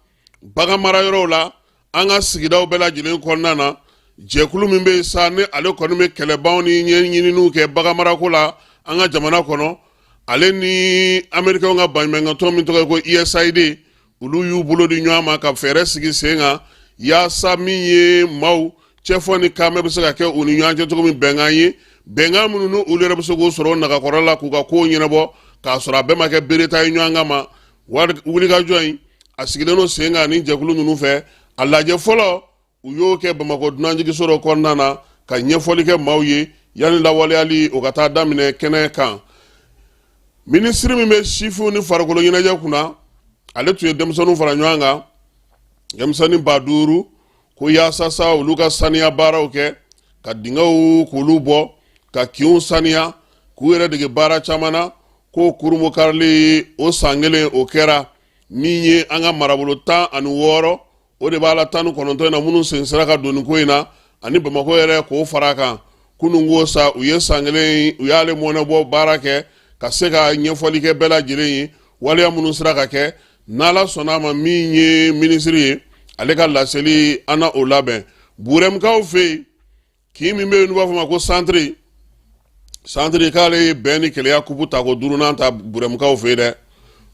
baganmarayɔrɔw la, an ka sigidaw bɛɛ lajɛlen kɔnɔna na. Jɛkulu min bɛ yen sa, ni ale kɔni bɛ kɛlɛbanw ni ɲɛɲininiw kɛ baganmarako la an ka jamana kɔnɔ, ale ni Amerikɛnw ka baɲumankɛtɔn min tɔgɔ ye ko USAID, olu y'u bolo di ɲɔgɔn ma ka fɛɛrɛ sigi sen kan, yaasa min ye maaw cɛfɔ ni kanbɛn bɛ se ka kɛ u ni ɲɔgɔn cɛ cogo min, bɛnkan ye, bɛnkan minnu ni olu yɛrɛ bɛ se k'o sɔrɔ nagakɔrɔ la k'u ka kow ɲɛnabɔ, k'a sɔrɔ a bɛɛ ma kɛ bereta ye ɲɔgɔn kan ma. Wulikajɔ in a sigilen don sen kan ni jɛkulu ninnu fɛ. A lajɛ fɔlɔ, u y'o kɛ Bamakɔ dunanjiginso dɔ kɔnɔna na ka ɲɛfɔli kɛ maaw ye yanni lawaleyali o ka taa daminɛ kɛnɛ kan. Minisiri min bɛ sifinw ni farikolo ɲɛnajɛ kunna, ale tun ye denmisɛnninw fara ɲɔgɔn kan, denmisɛnnin 5000, ko yaasa sa olu ka saniya baaraw kɛ, ka dingɛw k'olu bɔ, ka kinw saniya, k'u yɛrɛ dege baara caman na. Ko kurunbonkarili o san kelen o kɛra min ye an ka marabolo 16, o de b'a la 19 in na minnu sen sera ka don nin ko in na, ani Bamakɔ yɛrɛ k'o fara a kan. Kunun ko sa, u ye san kelen, u y'ale mɔnɛbɔ baara kɛ ka se ka ɲɛfɔli kɛ bɛɛ lajɛlen ye waleya minnu sera ka kɛ. N'Ala sɔnna a ma, min ye minisiri ye, ale ka laseli, an na o labɛn. Burɛmukaw fɛ yen, kin min bɛ yen n'u b'a fɔ ma ko santiri, santiri k'ale ye bɛn ni kelenya kupu tako duurunan ta Burɛmukaw fɛ yen dɛ.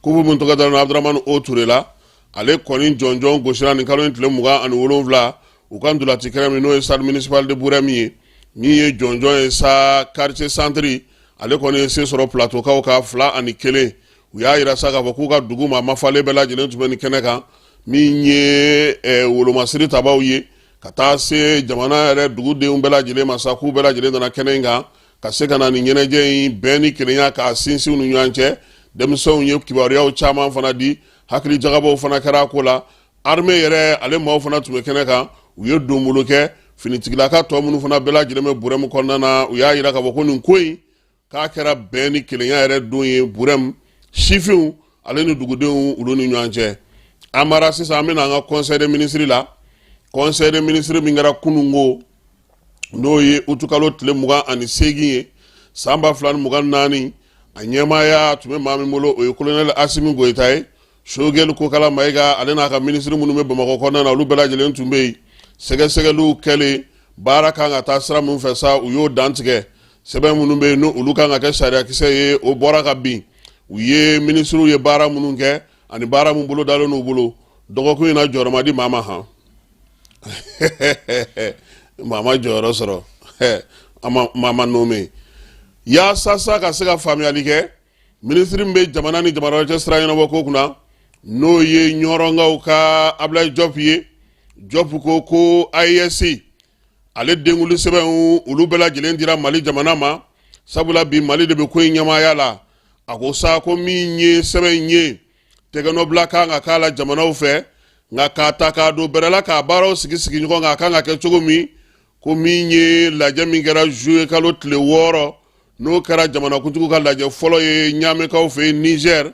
Kupu min tɔgɔ dalen Abudramani O Ture la, ale kɔni jɔnjɔn gosira nin kalo in tile 27 u ka ntolaci kɛnɛ min n'o ye stade municipal de Burɛmu ye. Min ye jɔnjɔn ye sa, quartier santiri, ale kɔni ye se sɔrɔ Plateaukaw kan 2-1. U y'a yira sa k'a fɔ k'u ka dugu maa mafalen bɛɛ lajɛlen tun bɛ nin kɛnɛ kan, min ye wolomasiri tabaw ye, ka taa se jamana yɛrɛ dugudenw bɛɛ lajɛlen ma sa, k'u bɛɛ lajɛlen nana kɛnɛ in kan ka se ka na nin ɲɛnajɛ in bɛn ni kelenya k'a sinsin u ni ɲɔgɔn cɛ. Denmisɛnw ye kibaruyaw caman fana di, hakili jagabɔw fana kɛra a ko la. Armée yɛrɛ, ale maaw fana tun bɛ kɛnɛ kan, u ye donbolo kɛ. Finitigilaka tɔ minnu fana bɛɛ lajɛlen bɛ Burɛmu kɔnɔna na, u y'a yira k'a fɔ ko nin ko in k'a kɛra bɛn ni kelenya yɛrɛ don ye Burɛmu sifinw ale ni dugudenw olu ni ɲɔgɔn cɛ. An mara sisan, an bɛna an ka conseil des ministres la. Conseil des ministres min kɛra kununko, n'o ye utukalo tile 28 ye san 2024, a ɲɛmaaya tun bɛ maa min bolo, o ye colonel Asimi Goyita ye. Sogɛli Kokala Mayiga, ale n'a ka minisiri minnu bɛ Bamakɔ kɔnɔna na, olu bɛɛ lajɛlen tun bɛ yen. Sɛgɛsɛgɛliw kɛlen, baara kan ka taa sira min fɛ sa, u y'o dantigɛ. Sɛbɛn minnu bɛ yen n'olu olu kan ka kɛ sariyakisɛ ye, o bɔra ka bin. U ye minisiriw ye baara minnu kɛ ani baara min bolo dalen n'u bolo dɔgɔkun in na, jɔyɔrɔ ma di maa ma. Han, maa ma jɔyɔrɔ sɔrɔ, maa ma nommé. Yaasa sa ka se ka faamuyali kɛ, minisiri min bɛ jamana ni jamana wɛrɛ cɛ sira ɲɛnabɔ ko kunna, n'o ye Ɲɔrɔnkaw ka Abulayi Jɔpu ye, Jɔpu ko ko AES ale denkuli sɛbɛnw olu bɛɛ lajɛlen dira Mali jamana ma, sabula bi Mali de bɛ ko in ɲɛmaaya la. A ko sa ko min ye sɛbɛn in ye, tɛgɛnɔbila kan ka k'a la jamanaw fɛ, nka k'a ta k'a don bɛrɛ la k'a baaraw sigi sigi ɲɔgɔn kan, a kan ka kɛ cogo min. Ko min ye lajɛ min kɛra juillet kalo tile 6, n'o kɛra jamanakuntigiw ka lajɛ fɔlɔ ye Ɲamekaw fɛ yen Niger,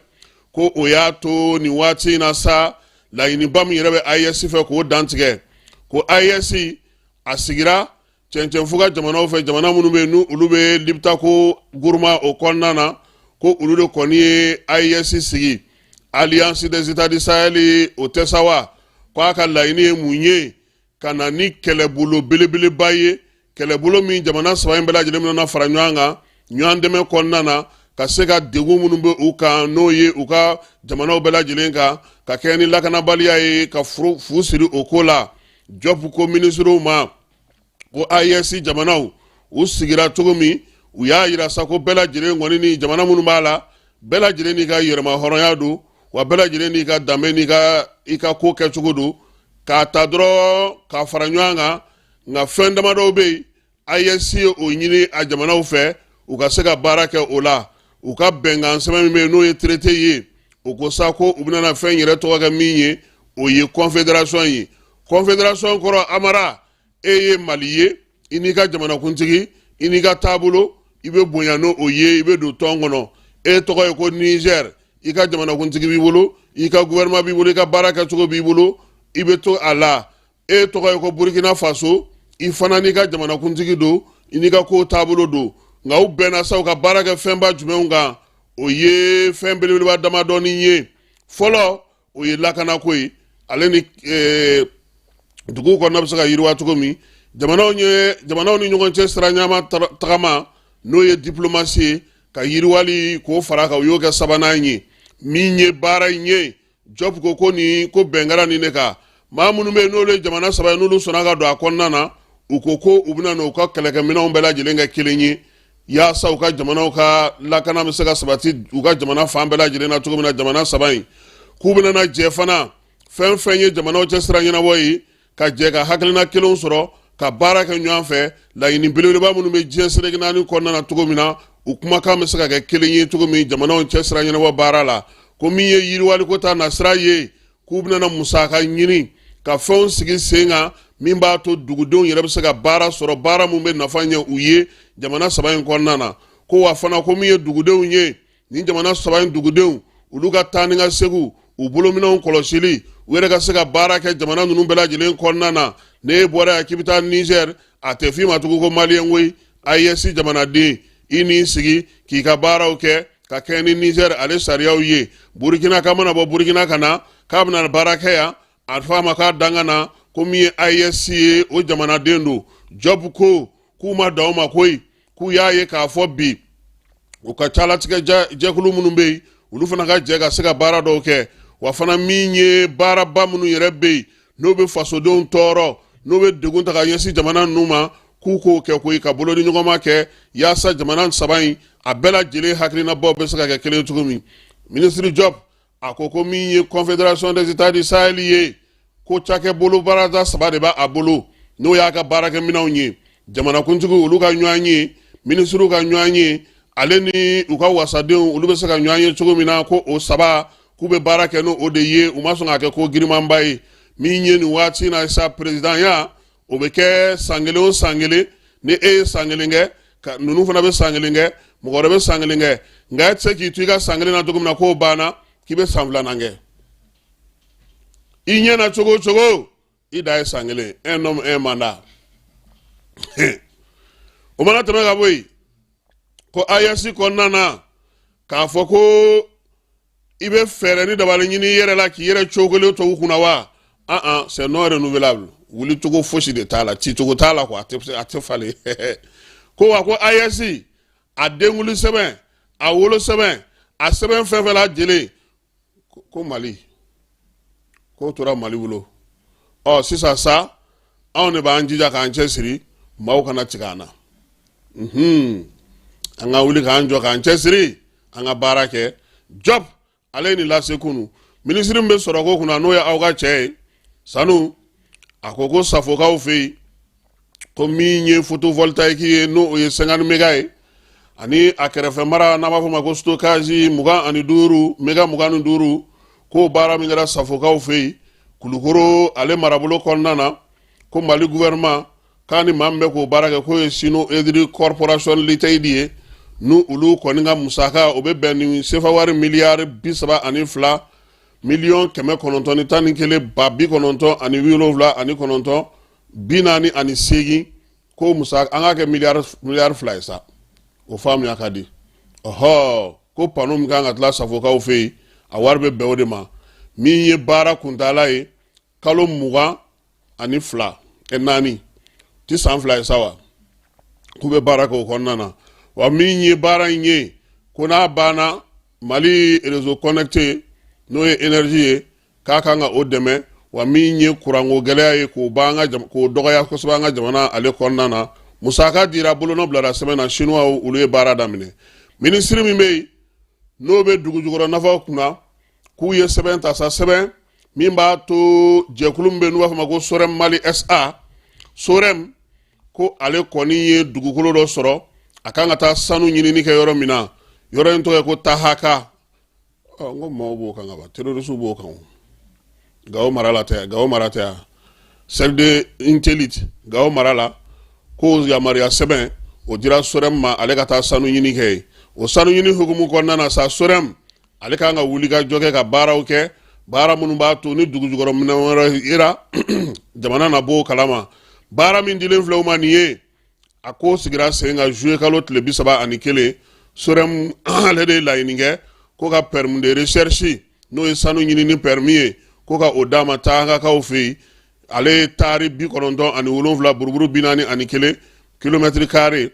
ko o y'a to nin waati in na sa, laɲiniba min yɛrɛ bɛ AES fɛ k'o dantigɛ, ko AES a sigira cɛncɛnfuga jamanaw fɛ, jamana minnu bɛ yen n'olu olu bɛ Liptako Gourma o kɔnɔna na, ko olu de kɔni ye AES sigi, Alliance des États du Sahel, o tɛ sa wa. ko a ka laɲini ye mun ye? Ka na ni kɛlɛbolo belebeleba ye, kɛlɛbolo min jamana saba in bɛɛ lajɛlen bɛna fara ɲɔgɔn kan ɲɔgɔn dɛmɛ kɔnɔna na, ka se ka degun minnu bɛ u kan, n'o ye u ka jamanaw bɛɛ lajɛlen kan ka kɛɲɛ ni lakanabaliya ye, ka fu siri o ko la. Jɔpu ko minisiriw ma ko AES jamanaw u sigira cogo min, u y'a yira sa ko bɛɛ lajɛlen kɔni ni jamana minnu b'a la, bɛɛ lajɛlen n'i ka yɛrɛma hɔrɔnya don, wa bɛɛ lajɛlen n'i ka danbe n'i ka i ka ko kɛcogo don, k'a ta dɔrɔn k'a fara ɲɔgɔn kan. Nka fɛn damadɔw bɛ yen, AES ye o ɲini a jamanaw fɛ u ka se ka baara kɛ o la. U ka bɛnkan sɛbɛn min bɛ yen, n'o ye traité ye, o ko sa ko u bɛna fɛn yɛrɛ tɔgɔ kɛ min ye, o ye confédération ye. Confédération kɔrɔ, Amara, e ye Mali ye, i n'i ka jamanakuntigi, i n'i ka taabolo, i bɛ bonya n'o o ye, i bɛ don tɔn kɔnɔ. E tɔgɔ ye ko Niger, i ka jamanakuntigi b'i bolo, i ka gouvernement b'i bolo, i ka baara kɛcogo b'i bolo, i bɛ to a la. E tɔgɔ ye ko Burkina Faso, i fana n'i ka jamanakuntigi don, i n'i ka ko taabolo don. Nka u bɛnna sa u ka baara kɛ fɛnba jumɛnw kan? O ye fɛn belebeleba damadɔni ye. Fɔlɔ, o ye lakanako ye, ale ni dugu kɔnɔna bɛ se ka yiriwa cogo min, jamanaw ye jamanaw ni ɲɔgɔn cɛ sira ɲama tagama, n'o ye diplomasi ye, ka yiriwali k'o fara kan, u y'o kɛ sabanan ye. Min ye baara in ye, Jɔp ko ko nin ko bɛn kɛra nin de kan. Maa minnu bɛ yen, n'olu ye jamana saba ye, n'olu sɔnna ka don a kɔnɔna na, u ko ko u bɛna n'u ka kɛlɛkɛminɛnw bɛɛ lajɛlen kɛ kelen ye, yaasa u ka jamanaw ka lakana bɛ se ka sabati u ka jamana fan bɛɛ lajɛlen na cogo min na. Jamana saba in k'u bɛna na jɛ fana fɛn fɛn ye jamanaw cɛ sira ɲɛnabɔ ye, ka jɛ ka hakilina kelenw sɔrɔ ka baara kɛ ɲɔgɔn fɛ, laɲini belebeleba minnu bɛ diɲɛ seleke naani kɔnɔna na cogo min na, u kumakan bɛ se ka kɛ kelen ye cogo min jamanaw cɛ sira ɲɛnabɔ baara la. Ko min ye yiriwaliko ta nasira ye, k'u bɛna musaka ɲini ka fɛnw sigi sen kan min b'a to dugudenw yɛrɛ bɛ se ka baara sɔrɔ, baara min bɛ nafa ɲɛ u ye jamana saba in kɔnɔna na. Ko wa fana, ko min ye dugudenw ye, nin jamana saba in dugudenw, olu ka taa ni ka segin, u bolominɛnw kɔlɔsili, u yɛrɛ ka se ka baara kɛ jamana ninnu bɛɛ lajɛlen kɔnɔna na. N'e bɔra yan k'i bɛ taa Niger, a tɛ f'i ma tugun ko maliyɛn koyi, AES jamanaden, i n'i sigi k'i ka baaraw kɛ ka kɛɲɛ ni Niger ale sariyaw ye. Burukina ka mana bɔ Burukina ka na k'a bɛna baara kɛ yan, a fɔ a ma k'a danga na ko min ye AES ye, o jamanaden don. Jɔp ko k'u ma dan o ma koyi, k'u y'a ye k'a fɔ bi u ka calatigɛ jɛkulu minnu bɛ yen, olu fana ka jɛ ka se ka baara dɔw kɛ. Wa fana, min ye baaraba minnu yɛrɛ bɛ yen, n'o bɛ fasodenw tɔɔrɔ, n'o bɛ degun ta ka ɲɛsin jamana ninnu ma, k'u k'o kɛ koyi, ka bolo ni ɲɔgɔnma kɛ yaasa jamana saba in a bɛɛ lajɛlen hakilinabaw bɛ se ka kɛ kelen cogo min. Minisiri Jɔp a ko ko min ye Confédération des États du Sahel ye, ko cakɛ bolo baarada saba de b'a bolo, n'o y'a ka baarakɛminɛnw ye: jamanakuntigiw olu ka ɲɔgɔn ye, minisiriw ka ɲɔgɔn ye, ale ni u ka wasadenw, olu bɛ se ka ɲɔgɔn ye cogo min na. Ko o saba, k'u bɛ baara kɛ n'o de ye, u ma sɔn k'a kɛ ko girimanba ye. Min ye nin waati na sa, perezidanya o bɛ kɛ san kelen o san kelen. Ni e ye san kelen kɛ, ka ninnu fana bɛ san kelen kɛ, mɔgɔ wɛrɛ bɛ san kelen kɛ. Nka e tɛ se k'i to i ka san kelen na cogo min na k'o banna, k'i bɛ san filanan kɛ. I ɲɛna cogo o cogo, i dan ye san kelen, un homme un mandat. O mana tɛmɛ ka bɔ yen, ko AES kɔnɔna na, k'a fɔ ko i bɛ fɛɛrɛ ni dabali ɲini i yɛrɛ la k'i yɛrɛ cogolen to u kunna wa, an an c'est non renouvelable, wuli cogo fosi de t'a la, ci cogo t'a la quoi, a tɛ falen. Ko wa ko AES a denkuli sɛbɛn, a wolo sɛbɛn, a sɛbɛn fɛn fɛn lajɛlen, ko Mali k'o tora Mali bolo. Ɔ sisan sa, anw de b'an jija k'an cɛsiri, maaw kana tigɛ an na. An ka wuli k'an jɔ k'an cɛsiri, an ka baara kɛ. Jɔp ale ye nin lase kunu. Minisiri min bɛ sɔrɔko kunna, n'o ye aw ka cɛ ye Sanu, a ko ko Safokaw fɛ yen, ko min ye photovoltaïque ye, n'o ye 50 méga ye, ani a kɛrɛfɛ mara n'an b'a fɔ ma ko stockage 25 méga 25, k'o baara min kɛra Safokaw fɛ yen Kulukoro ale marabolo kɔnɔna na, ko Mali gouvernement k'a ni maa min bɛ k'o baara kɛ, k'o ye Sino Hydro Corporation Limited ye, n'u olu kɔni ka musaka o bɛ bɛn ni sefa wari miliyari 32 miliyɔn 911 979 48, ko musa an k'a kɛ miliyari 2 ye sa, o faamuya ka di. Ɔhɔ, ko panneau min kan ka tila Safokaw fɛ yen, a wari bɛ bɛn o de ma. Min ye baara kuntaala ye, kalo 24 ɛ ti san 2 ye sa wa, k'u bɛ baara kɛ o kɔnɔna na. Wa min ye baara in ye, ko n'a banna, Mali réseau connecté, n'o ye énergie ye, k'a kan ka o dɛmɛ. Wa min ye kuranko gɛlɛya ye, k'o ban an ka, k'o dɔgɔya kosɛbɛ an ka jamana ale kɔnɔna na. Musaka dira, bolonɔ bilara sɛbɛn na, Chinois olu ye baara daminɛ. Minisiri min bɛ yen n'o bɛ dugu jukɔrɔ nafaw kunna, k'u ye sɛbɛn ta sa, sɛbɛn min b'a to jɛkulu min bɛ yen n'u b'a fɔ ma ko Sorem Mali SA, Sorem, ko ale kɔni ye dugukolo dɔ sɔrɔ, a kan ka taa sanu ɲinini kɛ yɔrɔ min na. Yɔrɔ in tɔgɔ ye ko Tahaka. Ɔ, n ko maaw b'o kan ka ban, terroriste b'o kan o. Gawo mara la tɛ, Gawo mara tɛ yan, cercle de Intelite, Gawo mara la. Ko yamaruya sɛbɛn o dira Sorem ma, ale ka taa sanu ɲini kɛ yen. O sanu ɲini hukumu kɔnɔna na sa, Sorem ale kan ka wuli ka jɔ kɛ, ka baaraw kɛ, baara minnu b'a to ni dugu jukɔrɔ minɛn wɛrɛ yera, jamana na b'o kalama. Baara min dilen filɛ u ma nin ye, a ko sigira sen kan juillet kalo tile 31. Sorem ale de ye laɲini kɛ ko ka permis de recherche, n'o ye sanu ɲinini permis ye, ko ka o d'a ma Tahakakaw fɛ yen. Ale ye taari 97 buruburu 41 kilomɛtiri kare,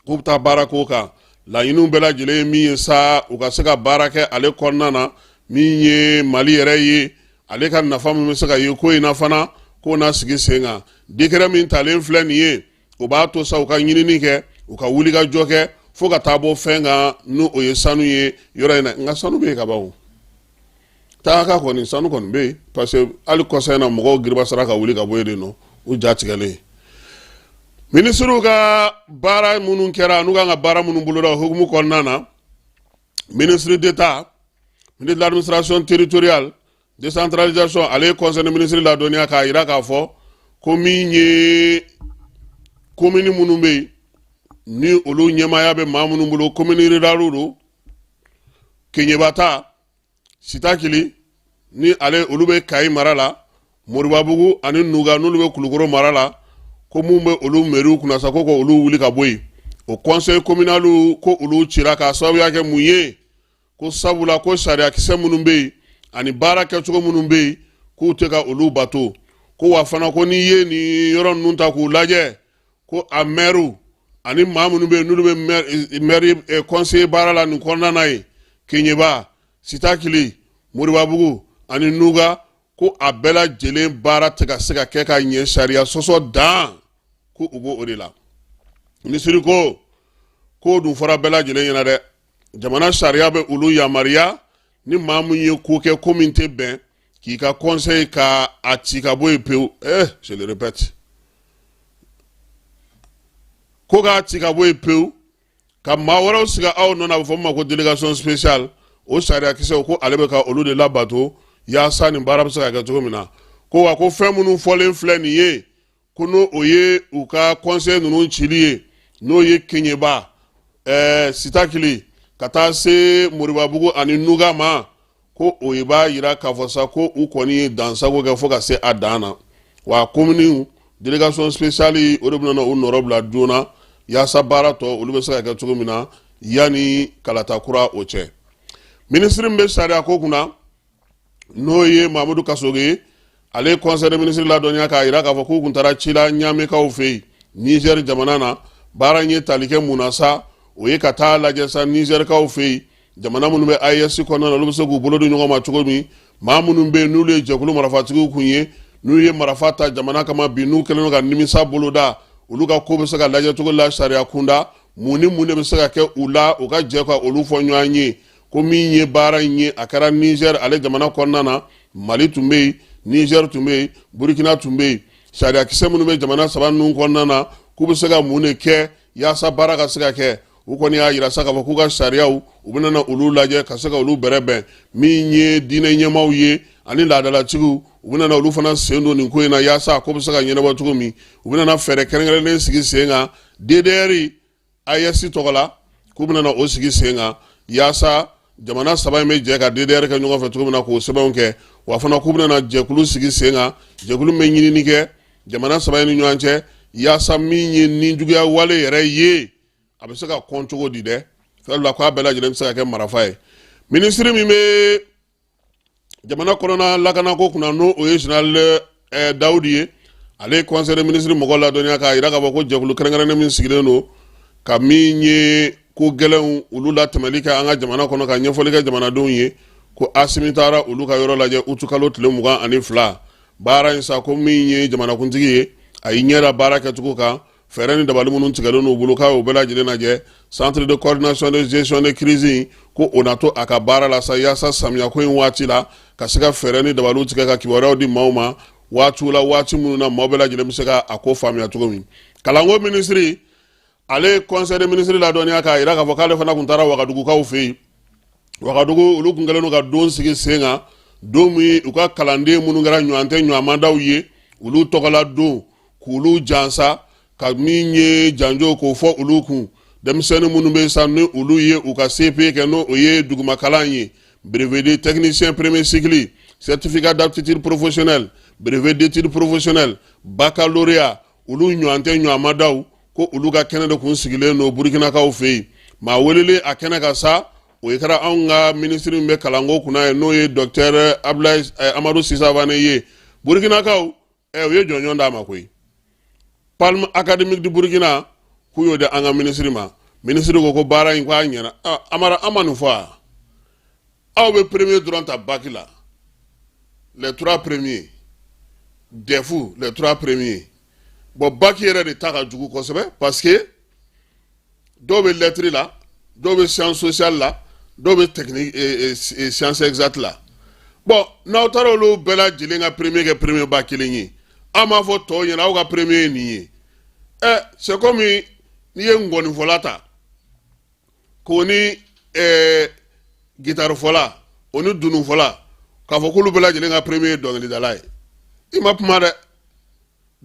k'u bɛ taa baara k'o kan. Laɲiniw bɛɛ lajɛlen ye min ye sa, u ka se ka baara kɛ ale kɔnɔna na, min ye Mali yɛrɛ ye, ale ka nafa min bɛ se ka ye ko in na fana, k'o na sigi sen kan. Décret min talen filɛ nin ye, o b'a to sa u ka ɲinini kɛ, u ka wuli ka jɔ kɛ fo ka taa bɔ fɛn kan, n'o o ye sanu ye yɔrɔ in na. Nka sanu bɛ yen ka ban o. Tahaka kɔni, sanu kɔni bɛ yen, parce que hali kɔsa in na, mɔgɔw giribasara ka wuli ka bɔ yen de nɔ, u ja tigɛlen. Minisiriw ka baara minnu kɛra, n'u kan ka baara minnu boloda, o hukumu kɔnɔna na, ministre d'État, ministre de l'Administration territoriale, décentralisation, ale ye conseil des ministres ladɔnniya k'a jira k'a fɔ ko min ye komini minnu bɛ yen, ni olu ɲɛmaaya bɛ maa minnu bolo, komini rurales don, Keɲeba ta, Sitakili, ni ale olu bɛ Kayi mara la, Moribabugu ani Nuga, n'olu bɛ Kulukoro mara la, ko mun bɛ olu mɛriw kunna sa, ko olu wuli ka bɔ yen. O conseil communal, ko olu cira k'a sababuya kɛ mun ye? Ko sabula ko sariyakisɛ minnu bɛ yen ani baara kɛcogo minnu bɛ yen, k'u tɛ ka olu bato. Ko wa fana, ko n'i ye nin yɔrɔ ninnu ta k'u lajɛ, ko a mɛriw ani maa minnu bɛ yen n'olu bɛ mɛri conseiller baara la nin kɔnɔna na yen, Keɲeba, Sitakili, Moribabugu ani Nuga, ko a bɛɛ lajɛlen baara tɛ ka se ka kɛ ka ɲɛ, sariya sɔsɔ dan, ko u b'o de la. Minisiri ko k'o dun fɔra bɛɛ lajɛlen ɲɛna dɛ, jamana sariya bɛ olu yamaruya, ni maa min ye ko kɛ, ko min tɛ bɛn, k'i ka conseil ka a ci ka bɔ yen pewu. Eh, je le répète, ko k'a ci ka bɔ yen pewu, ka maa wɛrɛw sigi aw nɔ na, a bɛ fɔ min ma ko délégation spéciale. O sariyakisɛw, ko ale bɛ ka olu de labato yaasa nin baara bɛ se ka kɛ cogo min na. Ko wa ko fɛn minnu fɔlen filɛ nin ye, ko n'o o ye u ka conseil ninnu cili ye, n'o ye Keɲeba, Sitakili, ka taa se Moribabugu ani Nuga ma, ko o ye b'a yira k'a fɔ sa ko u kɔni ye dansago kɛ fo ka se a dan na. Wa kominiw délégation spéciale, o de bɛna u nɔrɔ bila joona yaasa baara tɔ olu bɛ se ka kɛ cogo min na yanni kalata kura o cɛ. Minisiri min bɛ sariya ko kunna, n'o ye Mamudu Kasoge ye, ale ye conseil des ministres ladɔnniya k'a jira k'a fɔ k'u kun taara ci la Ɲamekaw fɛ yen, Niger jamana na. Baara in ye tali kɛ mun na sa? O ye ka taa lajɛ sa Nizɛrikaw fɛ yen, jamana minnu bɛ AES kɔnɔna na, olu bɛ se k'u bolo di ɲɔgɔn ma cogo min. Maa minnu bɛ yen n'olu ye jɛkulu marafatigiw kun ye, n'u ye marafa ta jamana kama bi, n'u kɛlen don ka nimisa boloda, olu ka ko bɛ se ka lajɛ cogo la sariya kunda, mun ni mun de bɛ se ka kɛ u la, u ka jɛ ka olu fɔ ɲɔgɔn ye. Ko min ye baara in ye, a kɛra Niger ale jamana kɔnɔna na, Mali tun bɛ yen, Niger tun bɛ yen, Burkina tun bɛ yen. Sariyakisɛ minnu bɛ jamana saba ninnu kɔnɔna na, k'u bɛ se ka mun de kɛ yaasa baara ka se ka kɛ. U kɔni y'a yira sa k'a fɔ k'u ka sariyaw, u bɛna na olu lajɛ ka se ka olu bɛrɛbɛn. Min ye diinɛ ɲɛmaaw ye ani laadalatigiw, u bɛna na olu fana sen don nin ko in na yaasa a ko bɛ se ka ɲɛnabɔ cogo min. U bɛna na fɛɛrɛ kɛrɛnkɛrɛnnen sigi sen kan DDR AES tɔgɔ la, k'u bɛna na o sigi sen kan yaasa jamana saba in bɛ jɛ ka DDR kɛ ɲɔgɔn fɛ cogo min na, k'o sɛbɛnw kɛ. Wa fana k'u bɛna na jɛkulu sigi sen kan, jɛkulu min bɛ ɲinini kɛ jamana saba in ni ɲɔgɔn cɛ yaasa min ye nijuguya wale yɛrɛ ye, a bɛ se ka kɔn cogo di dɛ. Fɛn la k'a bɛɛ lajɛlen bɛ se ka kɛ marafa ye. Minisiri min bɛ Jamana kɔnɔna lakanako kunna, n'o o ye général Dawudi ye, ale ye conseil des ministres mɔgɔ ladɔnniya k'a jira k'a fɔ ko jɛkulu kɛrɛnkɛrɛnnen min sigilen don ka min ye ko gɛlɛnw olu latɛmɛli kɛ an ka jamana kɔnɔ, ka ɲɛfɔli kɛ jamanadenw ye, ko Asimi taara olu ka yɔrɔ lajɛ utukalo tile 22. Baara in sa, ko min ye jamanakuntigi ye, a y'i ɲɛ da baara kɛcogo kan, fɛɛrɛ ni dabali minnu tigɛlen n'u bolo, k'a y'o bɛɛ lajɛlen lajɛ. Centre de coordination de gestion de crise, ko o na to a ka baara la sa, yaasa samiyako in waati la, ka se ka fɛɛrɛ ni dabaliw tigɛ ka kibaruyaw di maaw ma waatiw la, waati minnu na maaw bɛɛ lajɛlen bɛ se ka a ko faamuya cogo min. Kalanko minisiri, ale ye conseil des ministres ladɔnniya k'a jira k'a fɔ k'ale fana tun taara Wagadugukaw fɛ yen. Wagadugu, olu tun kɛlen don ka don sigi sen kan, don min u ka kalanden minnu kɛra ɲɔgɔn tɛ ɲɔgɔnmadaw ye, olu tɔgɔla don, k'olu jansa ka min ye janjo k'o fɔ olu kun. Denmisɛnnin minnu bɛ sa, ni olu ye u ka CP kɛ, n'o o ye dugumakalan ye, brevet de technicien premier cycle, certificat d'aptitude professionnelle, brevet d'études professionnelles, baccalauréat, olu ɲɔgɔn tɛ ɲɔgɔnmadaw, ko olu ka kɛnɛ de kun sigilen don Burukinakaw fɛ yen. Maa welelen a kɛnɛ kan sa, o ye kɛra anw ka minisiri min bɛ kalanko kunna ye, n'o ye docteur Abdoulaye Amadou Sisavane ye. Burukinakaw u ye jɔnjɔn d'a ma koyi, Palme académique du Burkina, k'u y'o di an ka minisiri ma. Minisiri ko ko baara in k'a ɲɛna. Amara, an ma nin fɔ wa? Aw bɛ premier dɔrɔn ta bac la, les trois premiers, DEF, les trois premiers. Bon, bac yɛrɛ de ta ka jugu kosɛbɛ, parce que dɔw bɛ lettre la, dɔw bɛ science sociale la, dɔw bɛ technique, science exacte la. Bon, n'aw taara olu bɛɛ lajɛlen ka premier kɛ premier ba kelen ye, aw m'a fɔ tɔw ɲɛna aw ka premier ye nin ye. C'est comme n'i ye ngɔnifɔla ta k'o ni gitarifɔla, o ni dununfɔla, k'a fɔ k'olu bɛɛ lajɛlen ka premier ye dɔnkilidala ye, i ma kuma dɛ.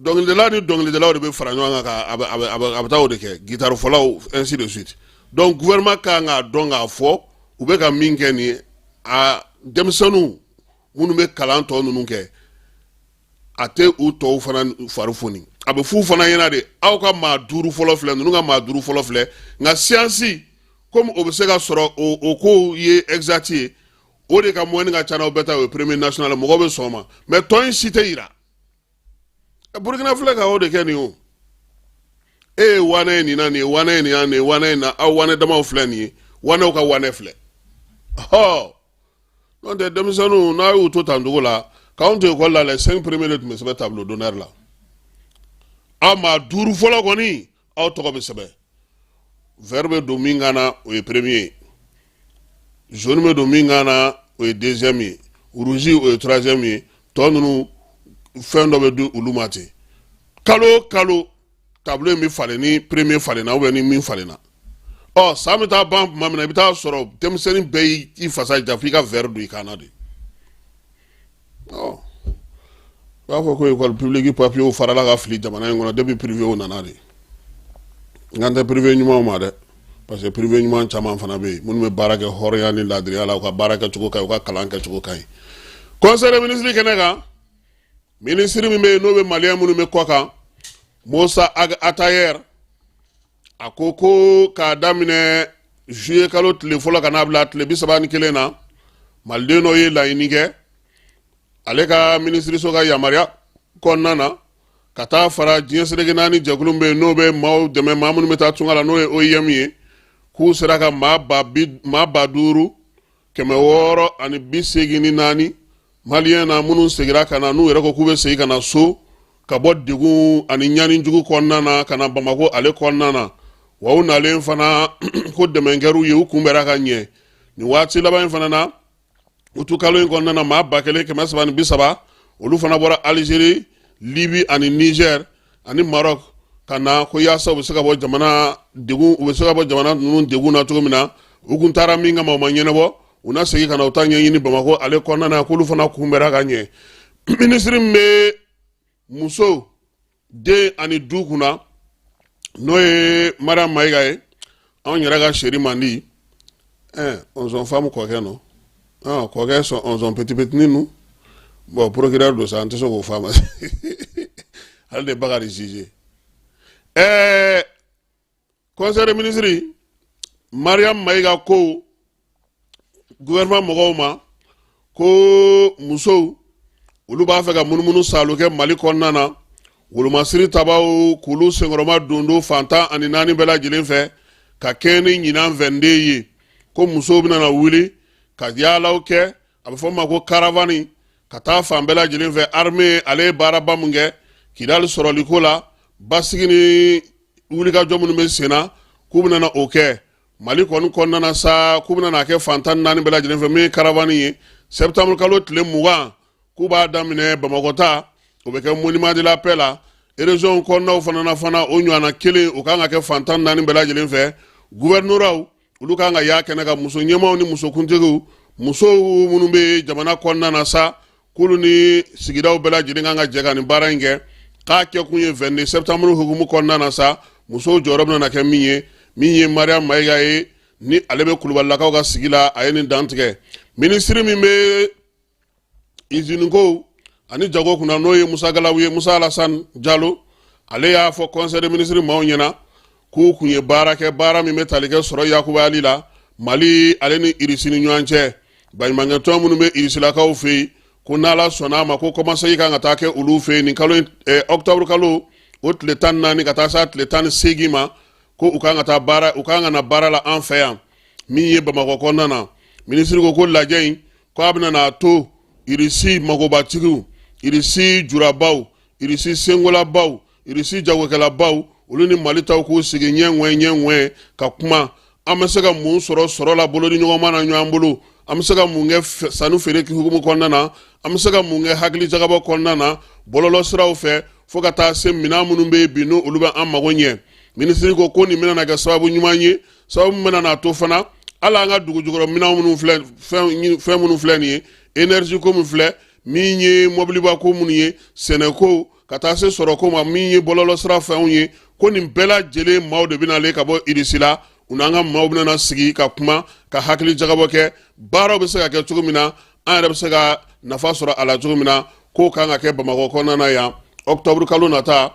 Dɔnkilidala ni dɔnkilidalaw de bɛ fara ɲɔgɔn kan ka a bɛ taa o de kɛ, gitarifɔlaw, ainsi de suite. Donc gouvernement kan k'a dɔn k'a fɔ u bɛ ka min kɛ nin ye, a denmisɛnninw minnu bɛ kalan tɔ ninnu kɛ, a tɛ u tɔw fana fari foni. A bɛ f'u fana ɲɛna de, aw ka maa 5 fɔlɔ filɛ, ninnu ka maa 5 fɔlɔ filɛ. Nka science, komi o bɛ se ka sɔrɔ o kow ye exact ye, o de ka moyenne ka ca n'aw bɛɛ ta, o ye premier national, mɔgɔw bɛ sɔn o ma. Mais tɔ in si tɛ yira. Burukina filɛ ka o de kɛ nin o. E ye wanɛ ye nin na, nin ye wanɛ ye nin na, nin ye wanɛ ye na, aw wanɛ damaw filɛ nin ye, wanɛw ka wanɛ filɛ. Ɔ n'o tɛ, denmisɛnninw, n'a y'u to tan cogo la, k'anw to ekɔli la, les cinq premiers de tun bɛ sɛbɛn tableau d'honneur la. Aw maa 5 fɔlɔ kɔni, aw tɔgɔ bɛ sɛbɛn. Vert bɛ don min kan na, o ye premier ye. Jaune bɛ don min kan na, o ye deuxième ye. Rouge, o ye troisième ye. Tɔ ninnu, fɛn dɔ bɛ di olu ma ten. Kalo o kalo, tableau in bɛ falen ni premier falenna ou bien ni min falenna. Ɔ san bɛ taa ban tuma min na, i bɛ taa sɔrɔ denmisɛnnin bɛɛ y'i fasa ja f'i ka vert don i kan na de. Ɔ u b'a fɔ ko école publique papier farala ka fili jamana in kɔnɔ depuis privé nana de. Nka n tɛ privé ɲumanw ma dɛ, parce que privé ɲuman caman fana bɛ yen minnu bɛ baara kɛ hɔrɔnya ni laadiriya la, u ka baara kɛcogo ka ɲi, u ka kalan kɛcogo ka ɲi. Conseil des ministres kɛnɛ kan, minisiri min bɛ yen n'o bɛ maliyɛn minnu bɛ kɔ kan, Mossa Ag Attaher, a ko ko k'a daminɛ juillet kalo tile fɔlɔ ka n'a bila tile 31 na, maliden dɔ ye laɲini kɛ ale ka minisiriso ka yamaruya kɔnɔna na ka taa fara diɲɛ seleke naani jɛkulu bɛ yen n'o bɛ maaw dɛmɛ, maa minnu bɛ taa tunga la, n'o ye OIM ye, k'u sera ka maa 5684 maliyɛn na minnu seginna ka na, n'u yɛrɛ ko k'u bɛ segin ka na so ka bɔ degun ani ɲani jugu kɔnɔna na ka na Bamakɔ ale kɔnɔna na. Wa u nalen fana, ko dɛmɛ kɛr'u ye, u kunbɛra ka ɲɛ. Nin waati laban in fana na, utu kalo in kɔnɔna na, maa 1330, olu fana bɔra Alizeri, Libi ani Niger ani Maroc ka na, ko yaasa u bɛ se ka bɔ jamana degun, u bɛ se ka bɔ jamana ninnu degun na cogo min na. U kun taara min kama, o ma ɲɛnabɔ, u na segin ka na u ta ɲɛɲini Bamakɔ ale kɔnɔna na, k'olu fana kunbɛra ka ɲɛ. Minisiri min bɛ muso, den ani du kunna, n'o ye Mariam Mayiga ye, anw yɛrɛ ka chérie mandi, onzon femme kɔkɛ nɔ, kɔkɛ sɔn onzon petit petit nu. Bon, procureur don sa, an tɛ se k'o f'a ma, ale de Bakari juge. Conseil des ministres, Mariam Mayiga ko gouvernement mɔgɔw ma Ko musow olu b'a fɛ ka munumunu saalo kɛ Mali kɔnɔna na, wolomasiri tabaw k'olu senkɔrɔma don fan 14 bɛɛ lajɛlen fɛ ka kɛɲɛ ni ɲinan 22 ye. Ko musow bɛna na wuli ka yaalaw kɛ, a bɛ fɔ ma ko caravane, ka taa fan bɛɛ lajɛlen fɛ. Armée ale ye baaraba min kɛ Kidali sɔrɔliko la, basigi ni wulikajɔ minnu bɛ sen na, k'u bɛna na o kɛ Mali kɔni kɔnɔna na sa, k'u bɛna n'a kɛ fan 14 bɛɛ lajɛlen fɛ. Min ye caravane ye, septembre kalo tile 20, k'u b'a daminɛ Bamakɔ ta, o bɛ kɛ Monument de la Paix la. Région kɔnɔnaw fana na fana, o ɲɔgɔnna kelen o kan ka kɛ fan 14 bɛɛ lajɛlen fɛ. Gouvernoratw olu kan ka y'a kɛnɛ kan, muso ɲɛmaaw ni musokuntigiw, musow minnu bɛ jamana kɔnɔna na sa, k'olu ni sigidaw bɛɛ lajɛlen kan ka jɛ ka nin baara in kɛ. K'a kɛkun ye 22 septembre hukumu kɔnɔna na sa, musow jɔyɔrɔ bɛna kɛ min ye. Min ye Mariam Mayiga ye, ni ale bɛ kulubalilakaw ka sigi la, a ye nin dantigɛ. Minisiri min bɛ iziniko ani jago kunna, n'o ye Musa Galawu ye, Musa Alassane Jalo, ale y'a fɔ conseil des ministres maaw ɲɛna k'u kun ye baara kɛ, baara min bɛ tali kɛ sɔrɔ yakubayali la Mali ale ni Irisi ni ɲɔgɔn cɛ. Baɲumankɛtɔn minnu bɛ Irisilakaw fɛ yen, ko n'Ala sɔnna a ma, ko kɔmasegin kan ka taa kɛ olu fɛ yen nin kalo, octobre kalo o tile 14 ka taa s'a tile 18 ma, ko u kan ka taa baara, u kan ka na baara la an fɛ yan min ye Bamakɔ kɔnɔna na. Minisiri ko ko lajɛ in, ko a bɛna n'a to Irisi magobatigiw, Irisi jurabaw, Irisi senkolabaw, Irisi jagokɛlabaw, olu ni Mali taw k'u sigi ɲɛ ŋwɛ ɲɛ ŋwɛ ka kuma. An bɛ se ka mun sɔrɔ sɔrɔ la bolo ni ɲɔgɔnma na ɲɔgɔn bolo? An bɛ se ka mun kɛ sanni feere hukumu kɔnɔna na? An bɛ se ka mun kɛ hakili jagabɔ kɔnɔna na bɔlɔlɔ siraw fɛ, fo ka taa se minɛn minnu bɛ yen bi, n'o olu bɛ an mago ɲɛ? Minisiri ko ko nin bɛna na kɛ sababu ɲuman ye, sababu min bɛna n'a to fana, hali an ka dugu jukɔrɔ minɛn minnu filɛ, fɛn minnu filɛ nin ye, énergie ko min filɛ, min ye mɔbiliba ko minnu ye, sɛnɛko ka taa se sɔrɔko ma, min ye bɔlɔlɔ sira fɛnw ye, ko nin bɛɛ lajɛlen maaw de bɛna ale ka bɔ Irisi la, u n'an ka maaw bɛna sigi ka kuma, ka hakili jagabɔ kɛ, baaraw bɛ se ka kɛ cogo min na, an yɛrɛ bɛ se ka nafa sɔrɔ a la cogo min na. K'o kan ka kɛ Bamakɔ kɔnɔna na yan octobre kalo nata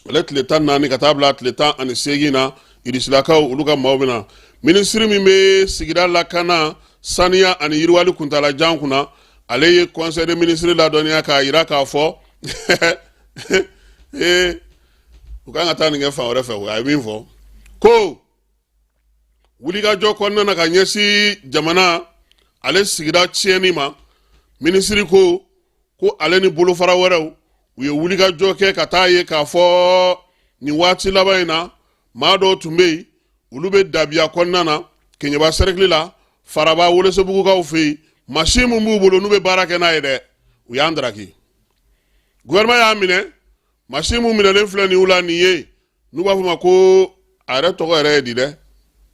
ale tile 14 ka taa bila tile 18 na, Irisilakaw olu ka maaw bɛna. Minisiri min bɛ sigida lakana, saniya ani yiriwali kuntalajan kunna, ale ye conseil des ministres ladɔnniya k'a yira k'a fɔ ee, u kan ka taa nin kɛ fan wɛrɛ fɛ. A ye min fɔ ko wulikajɔ kɔnɔna na ka ɲɛsin jamana ale sigida tiɲɛni ma, minisiri ko ko ale ni bolofara wɛrɛw, u ye wulikajɔ kɛ ka taa ye k'a fɔ nin waati laban in na, maa dɔw tun bɛ yen, olu bɛ Dabiya kɔnɔna na, Keɲeba sɛrɛkili la, Faraba Welesebugukaw fɛ yen, masin min b'u bolo n'u bɛ baara kɛ n'a ye dɛ, u y'an daraki. Gouvernement y'a minɛ. Masin min minɛlen filɛ nin la nin ye, n'u b'a fɔ ma ko, a yɛrɛ tɔgɔ yɛrɛ ye di dɛ,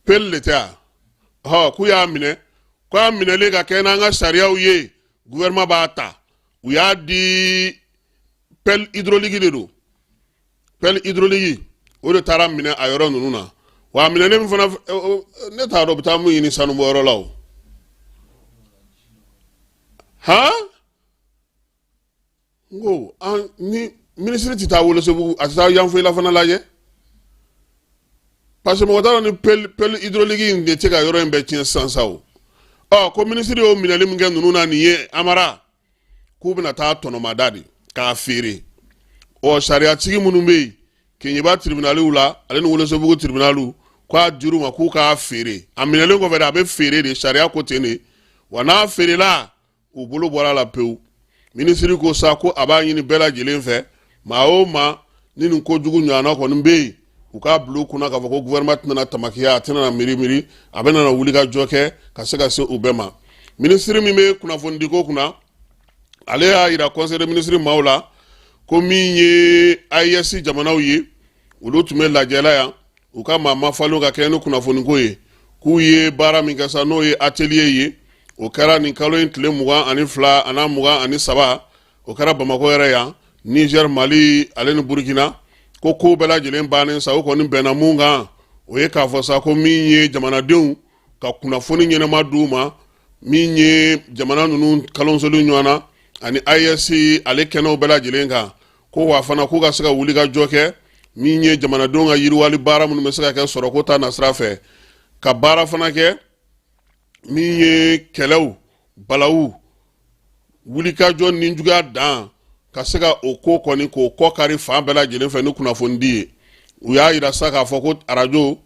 pelle de tɛ a hɔ, k'u y'a minɛ, ko a minɛlen ka kɛ n'an ka sariyaw ye, gouvernement b'a ta. U y'a di, pelle hydraulique de don, pelle hydraulique o de taara minɛ a yɔrɔ ninnu na. Wa a minɛlen min fana, ne t'a dɔn u bɛ taa mun ɲini sanubɔyɔrɔ la o. Han, n ko an ni minisiri tɛ taa Welesebugu, a tɛ taa Yanfolila fana lajɛ, parce que mɔgɔ t'a dɔn ni pelle hydraulique in de tɛ ka yɔrɔ in bɛɛ tiɲɛ sisan sa o. Ɔ, ko minisiri y'o minɛli min kɛ ninnu na nin ye, Amara, k'u bɛna taa tɔnɔmada de k'a feere. Ɔ, sariyatigi minnu bɛ yen Keɲeba tribunaliw la ale ni Welesebugu tribunaliw, k'a dir'u ma k'u k'a feere. A minɛlen kɔfɛ de, a bɛ feere de, sariya ko ten de. Wa n'a feerela, u bolo bɔra a la pewu. Minisiri ko sa ko a b'a ɲini bɛɛ lajɛlen fɛ, maa o maa ni nin kojugu ɲɔgɔnna kɔni bɛ yen, u k'a bila u kunna k'a fɔ ko gouvernement tɛna tamakiya, a tɛna na miiri miiri, a bɛna na wulikajɔ kɛ ka se ka se u bɛɛ ma. Minisiri min bɛ kunnafonidiko kunna, ale y'a yira conseil des ministres maaw la ko min ye AES jamanaw ye, olu tun bɛ lajɛ la yan, u ka maa mafaliw ka kɛ ni kunnafoniko ye, k'u ye baara min kɛ sa, n'o ye atelier ye, o kɛra nin kalo in tile 22 ani 23, o kɛra Bamakɔ yɛrɛ yan, Niger, Mali ale ni Burkina. Ko ko bɛɛ lajɛlen bannen sa, o kɔni bɛnna mun kan, o ye k'a fɔ sa ko min ye jamanadenw ka kunnafoni ɲɛnama d'u ma, min ye jamana ninnu kalonsoli ɲɔgɔn na ani AES ale kɛnɛw bɛɛ lajɛlen kan, ko wa fana k'u ka se ka wuli ka jɔ kɛ min ye jamanadenw ka yiriwali baara minnu bɛ se ka kɛ sɔrɔko ta nasira fɛ, ka baara fana kɛ min ye kɛlɛw balawu. wulikajɔ ninjuguya dan ka se ka o ko kɔni k'o kɔ kari fan bɛɛ lajɛlen fɛ ni kunnafonidi ye. U y'a yira sa k'a fɔ ko arajo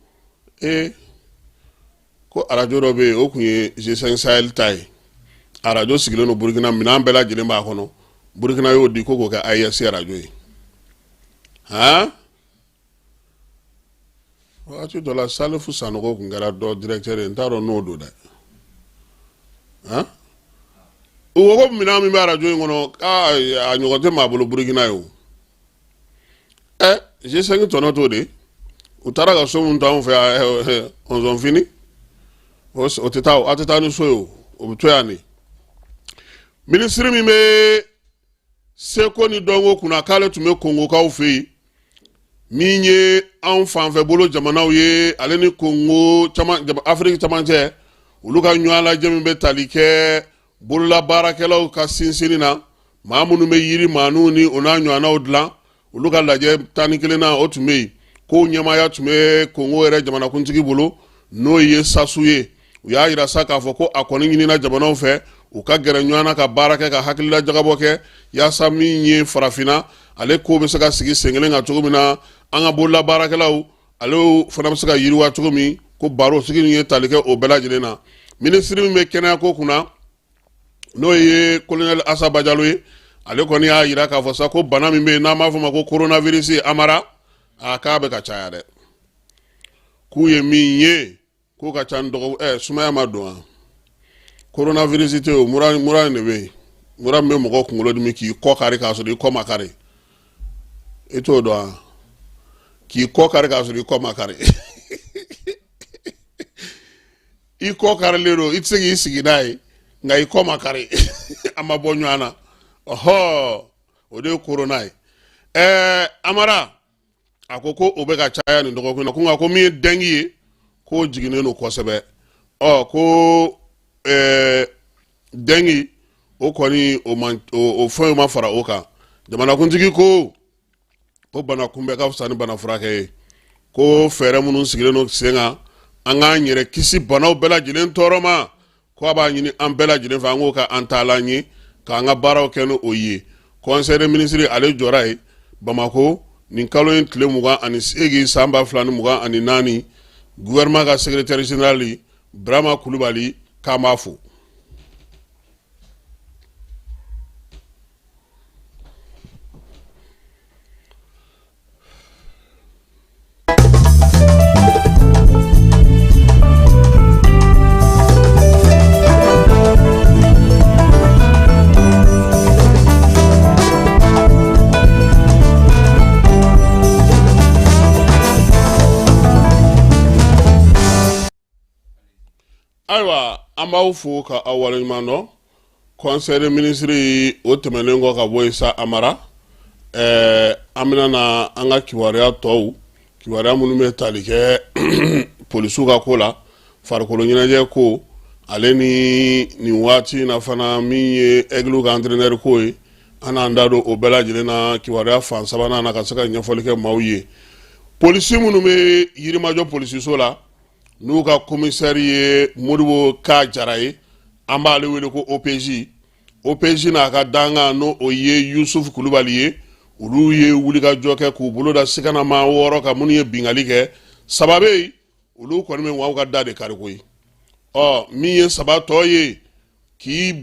ko arajo dɔ bɛ yen, o tun ye G5 Sahel ta ye. Arajo sigilen don Burukina, minɛn bɛɛ lajɛlen b'a kɔnɔ. Burukina y'o di ko k'o kɛ AES arajo ye. Han, wagati dɔ la Salifu Sanogo tun kɛra dɔ directeur ye, n t'a dɔn n'o don dɛ. Han, u ko ko minɛn min bɛ arajo in kɔnɔ, k'a a ɲɔgɔn tɛ maa bolo Burukina ye o. G5 tɔnɔ t'o de. U taara ka so min to anw fɛ yan, on fini o tɛ taa, o a tɛ taa ni so ye, o o bɛ to yan de. Minisiri min bɛ seko ni dɔnko kunna, k'ale tun bɛ Kongokaw fɛ yen, min ye anw fanfɛ bolo jamanaw ye, ale ni Kongo caman, Afiriki camancɛ, olu ka ɲɔgɔn lajɛ min bɛ tali kɛ bololabaarakɛlaw ka sinsinni na, maa minnu bɛ yiri maaniw ni o n'a ɲɔgɔnnaw dilan, olu ka lajɛ 11nan, o tun bɛ yen. Kow ɲɛmaaya tun bɛ Kongo yɛrɛ jamanakuntigi bolo, n'o ye Sasu ye. U y'a yira sa k'a fɔ ko a kɔni ɲinina jamanaw fɛ, u ka gɛrɛ ɲɔgɔn na ka baara kɛ, ka hakilila jagabɔ kɛ, yaasa min ye farafinna ale ko bɛ se ka sigi sen kelen kan cogo min na, an ka bololabaarakɛlaw ale fana bɛ se ka yiriwa cogo min. Ko baro sigi ye tali kɛ o bɛɛ lajɛlen na. Minisiri min bɛ kɛnɛyako kunna, n'o ye kolonɛli Asa Bajalo ye, ale kɔni y'a yira k'a fɔ sa ko bana min bɛ yen n'an b'a fɔ ma ko coronavirus, Amara, a k'a bɛ ka caya dɛ. K'u ye min ye k'o ka ca ni dɔgɔ sumaya ma don wa, coronavirus tɛ o, mura mura in de bɛ yen, mura min bɛ mɔgɔ kunkolo dimi k'i kɔ kari k'a sɔrɔ i kɔ ma kari. I t'o dɔn wa? K'i kɔ kari k'a sɔrɔ i kɔ ma kari, i kɔ karilen don, i tɛ se k'i sigi n'a ye, nka i kɔ ma kari, a ma bɔ ɲɔgɔn na. Ɔhɔ, o de ye corona ye. Amara, a ko ko o bɛ ka caya nin dɔgɔkun na, ko nka ko min ye dengue ye, k'o jiginnen don kosɛbɛ. Ɔ ko dengue o kɔni, o man o fɛnw ma fara o kan. Jamanakuntigi ko ko bana kunbɛ ka fisa ni bana furakɛ ye, ko fɛɛrɛ minnu sigilen don sen kan an k'an yɛrɛ kisi banaw bɛɛ lajɛlen tɔɔrɔ ma, ko a b'a ɲini an bɛɛ lajɛlen fɛ an k'o kɛ an taalan ye, k'an ka baaraw kɛ ni o ye. Conseil des ministres ale jɔra yen Bamakɔ nin kalo in tile 28 san 2024. Gouvernement ka secrétaire général Burama Kulubali, k'an b'a fo. Ayiwa, an b'aw fo ka aw waleɲuman dɔn. Conseil des ministres o tɛmɛnen kɔ ka bɔ yen sa, Amara, an bɛna na an ka kibaruya tɔw, kibaruya minnu bɛ tali kɛ polisiw ka ko la, farikolo ɲɛnajɛ ko, ale ni nin waati in na fana min ye Aigle ka entraîneur ko ye. An n'an da don o bɛɛ lajɛlen na kibaruya fan sabanan na, ka se ka ɲɛfɔli kɛ maaw ye. Polisi minnu bɛ Yirimajɔ polisiso la, n'u ka commissaire ye Modibo K Jara ye, an b'ale wele ko OPJ. OPJ n'a ka dankan, n'o o ye Yusuf Kulubali ye, olu ye wulikajɔ kɛ k'u bolo da sikanama 6 kan minnu ye binkanni kɛ. Saba bɛ yen, olu kɔni bɛ maaw ka da de kari koyi. Ɔ min ye saba tɔ ye, k'i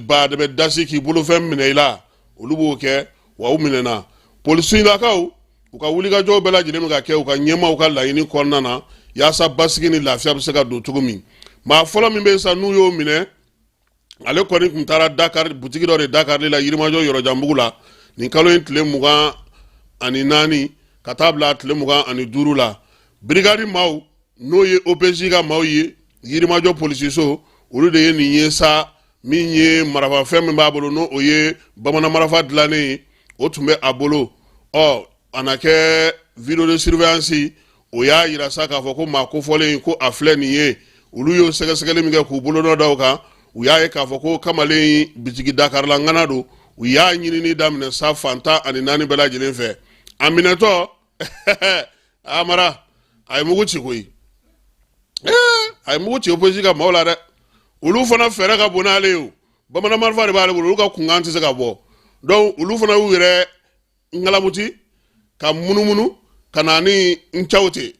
baadɛbɛ dasi k'i bolofɛn minɛ i la, olu b'o kɛ wa u minɛna. Polisilakaw, u ka wulikajɔw bɛɛ lajɛlen bɛ ka kɛ u ka ɲɛmaaw ka laɲini kɔnɔna na, yaasa basigi ni lafiya bɛ se ka don cogo min. Maa fɔlɔ min bɛ sa n'u y'o minɛ, ale kɔni tun taara Dakar butigi dɔ de dakarili la Yirimajɔ Yɔrɔjanbugu la nin kalo in tile 24 ka taa bila tile 25 la. Brigade maaw, n'o ye OPJ ka maaw ye Yirimajɔ polisiso, olu de ye nin ye sa. Min ye marafafɛn min b'a bolo, n'o o ye bamanan marafa dilannen ye, o tun bɛ a bolo. Ɔ a na kɛ vidéo de surveillance, o y'a yira sa k'a fɔ ko maa kofɔlen ko a filɛ nin ye. Olu y'o sɛgɛsɛgɛli min kɛ k'u bolonɔ da o kan, u y'a ye k'a fɔ ko kamalen bitigi dakarila ŋana don. U y'a ɲinini daminɛ sa fan 14 bɛɛ lajɛlen fɛ. A minɛtɔ, Amara, a ye mugu ci koyi, a ye mugu ci OPJ ka maaw la dɛ. Olu fana fɛɛrɛ ka bon n'ale ye o. Bamanan marifa de b'ale bolo, olu ka kunkan tɛ se ka bɔ. Donc olu fana y'u yɛrɛ ngalamuti ka munumunu ka na ni Ncawute.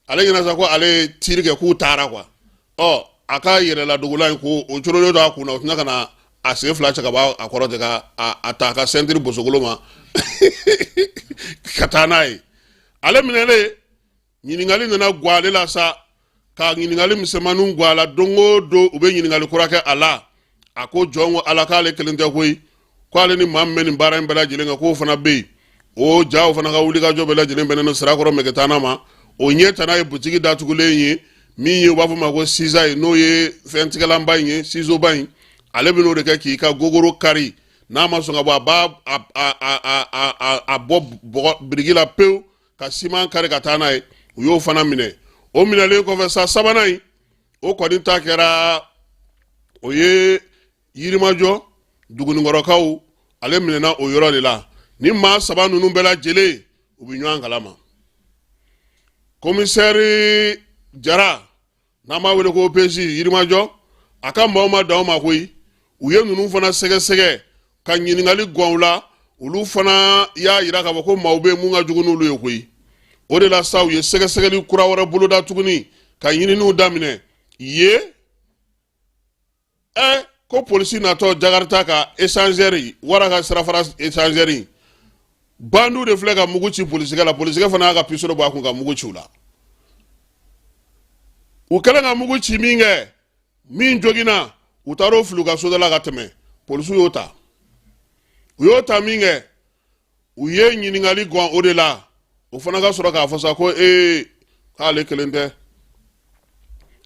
Ale ɲɛna sa ko ale ye tiri kɛ k'u taara quoi. Ɔ, a ka yɛrɛladogola in ko o corolen don a kun na, o tɛna ka na a sen fila cɛ ka bɔ a kɔrɔ ten, ka a ta a ka ceinture bosokolo ma ka taa n'a ye. Ale minɛlen, ɲininkali nana gwa ale la sa, ka ɲininkali misɛnmaninw gwa a la. Don o don u bɛ ɲininkali kura kɛ a la. A ko jɔn ko Ala, k'ale kelen tɛ koyi, k'ale ni maa min bɛ nin baara in bɛɛ lajɛlen kan, k'o fana bɛ yen. O ja o fana ka wulikajɔ bɛɛ lajɛlen bɛnnen don Sirakɔrɔ Mɛgɛtana ma. O ɲɛ tana ye butigi datugulen ye min ye, u b'a fɔ ma ko siza ye, n'o ye fɛntigɛlanba in ye, sizoba in. Ale bɛ n'o de kɛ k'i ka gogoro kari. N'a ma sɔn ka bɔ, a b'a a bɔ bɔgɔ biriki la pewu ka siman kari ka taa n'a ye. U y'o fana minɛ. O minɛlen kɔfɛ sa, sabanan in, o kɔni ta kɛra o ye Yirimajɔ Duguninkɔrɔkaw. Ale minɛna o yɔrɔ de la. Ni maa saba ninnu bɛɛ lajɛlen, u bɛ ɲɔgɔn kalama. Komisɛri Jara, n'an b'a wele ko OPJ Yirimajɔ, a ka maaw ma dan o ma koyi. U ye ninnu fana sɛgɛsɛgɛ ka ɲininkali gan u la. Olu fana y'a yira k'a fɔ ko maaw bɛ mun ka jugu n'olu ye koyi. O de la sa, u ye sɛgɛsɛgɛli kura wɛrɛ boloda tuguni ka ɲininiw daminɛ ye. Ɛ, ko polisi natɔ Jakarta ka échangeur, wara ka sirafara échangeur, bandiw de filɛ ka mugu ci polisikɛ la. Polisikɛ fana y'a ka pistolet bɔ a kun ka mugu ci u la. U kɛlen ka mugu ci min kɛ, min joginna, u taara o fili u ka soda la ka tɛmɛ. Polisiw y'o ta. U y'o ta min kɛ, u ye ɲininkali gan o de la. O fana ka sɔrɔ k'a fɔ sa ko ee, k'ale kelen tɛ,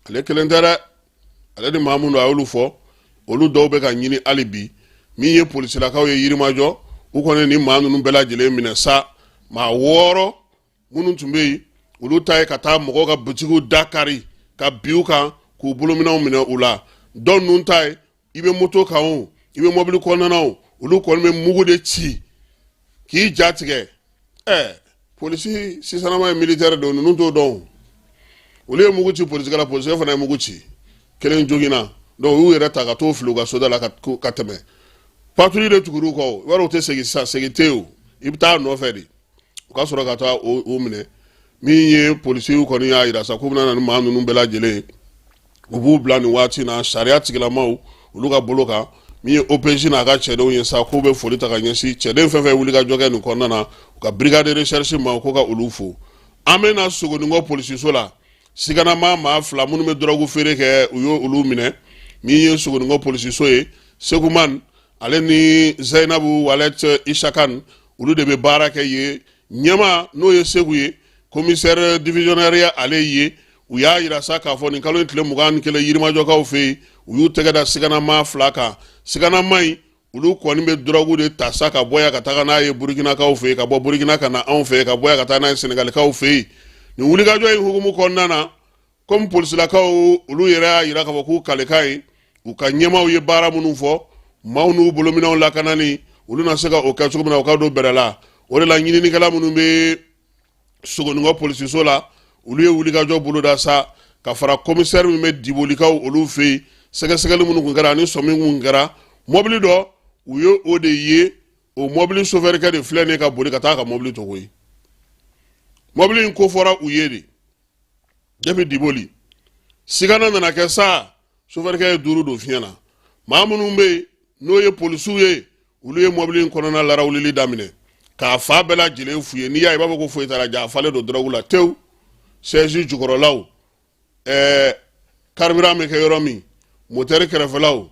ale kelen tɛ dɛ, ale ni maa minnu, a y'olu fɔ, olu dɔw bɛ ka ɲini hali bi. Min ye polisilakaw ye Yirimajɔ, u kɔni ni maa ninnu bɛɛ lajɛlen minɛ sa, maa wɔɔrɔ minnu tun bɛ yen, olu ta ye ka taa mɔgɔw ka butigiw da kari ka bin u kan k'u bolominɛnw minɛ u la. Dɔw ninnu ta ye, i bɛ moto kan o, i bɛ mɔbili kɔnɔna o, olu kɔni bɛ mugu de ci k'i ja tigɛ. Ɛ, polisi sisanama ye militaire don, ninnu t'o dɔn. Olu ye mugu ci polisikɛ la, polisikɛ fana ye mugu ci, kelen joginna. Donc u y'u yɛrɛ ta ka t'o fili u ka soda la ka tɛmɛ. Patrouille de tugur'u kɔ. I b'a dɔn u tɛ segin sisan, segin tɛ yen o, i bɛ taa nɔfɛ de. U ka sɔrɔ ka taa o minɛ. Min ye polisiw kɔni y'a jira sa k'u bɛna na ni maa ninnu bɛɛ lajɛlen ye, u b'u bila nin waati na sariya tigilamaw olu ka bolo kan. Min ye OPJ n'a ka cɛdenw ye sa, k'u bɛ foli ta ka ɲɛsin cɛden fɛn fɛn wuli ka jɔ kɛ nin kɔnɔna na, u ka brigade de recherche ma, ko ka olu fo. An bɛ na Sogoninkɔ polisiso la. Siganama maa fila minnu bɛ dɔrɔgu feere kɛ, u y'o olu minɛ. Min ye Sogoninkɔ polisiso ye, Seguman ale ni Zainabu Walɛt Isakan, olu de bɛ baara kɛ yen. Ɲɛma n'o ye Segu ye, commissaire divisionnaire ye ale ye. U y'a yira sa k'a fɔ nin kalo in tile 21, Yirimajɔkaw fɛ yen, u y'u tɛgɛ da siganama fila kan. Siganama in, olu kɔni bɛ dɔrɔgu de ta sa ka bɔ yan ka taga n'a ye Burukinakaw fɛ yen, ka bɔ Burukina ka na anw fɛ yen, ka bɔ yan ka taa n'a ye Senegalikaw fɛ yen. Nin wulikajɔ in hukumu kɔnɔna na, komi polisilakaw olu yɛrɛ y'a yira k'a fɔ k'u kalekan ye u ka ɲɛmaaw ye baara minnu fɔ, maaw n'u bolominɛnw lakanani, olu na se ka o kɛ cogo min na, u ka don bɛrɛ la. O de la, ɲininikɛla minnu bɛ Sogoninkɔ polisiso la, olu ye wulikajɔ boloda sa ka fara komisɛri min bɛ Dibolikaw olu fɛ yen. Sɛgɛsɛgɛli minnu kun kɛra ani sɔmi kun kɛra mɔbili dɔ, u ye o de ye. O mɔbili sofɛrikɛ de filɛ nin ka boli ka taa ka mɔbili to koyi. Mɔbili in ko fɔra u ye de depuis Diboli. Sigana nana kɛ sa, sofɛrikɛ ye duuru don fiɲɛ na. Maa minnu bɛ yen n'o ye polisiw ye, olu ye mɔbili in kɔnɔna larawulili daminɛ k'a fa bɛɛ lajɛlen f'u ye. N'i y'a ye, i b'a fɔ ko foyi t'a la, ja a falen don dɔrɔgu la tewu. Siège jukɔrɔlaw, carburant bɛ kɛ yɔrɔ min, motɛri kɛrɛfɛlaw,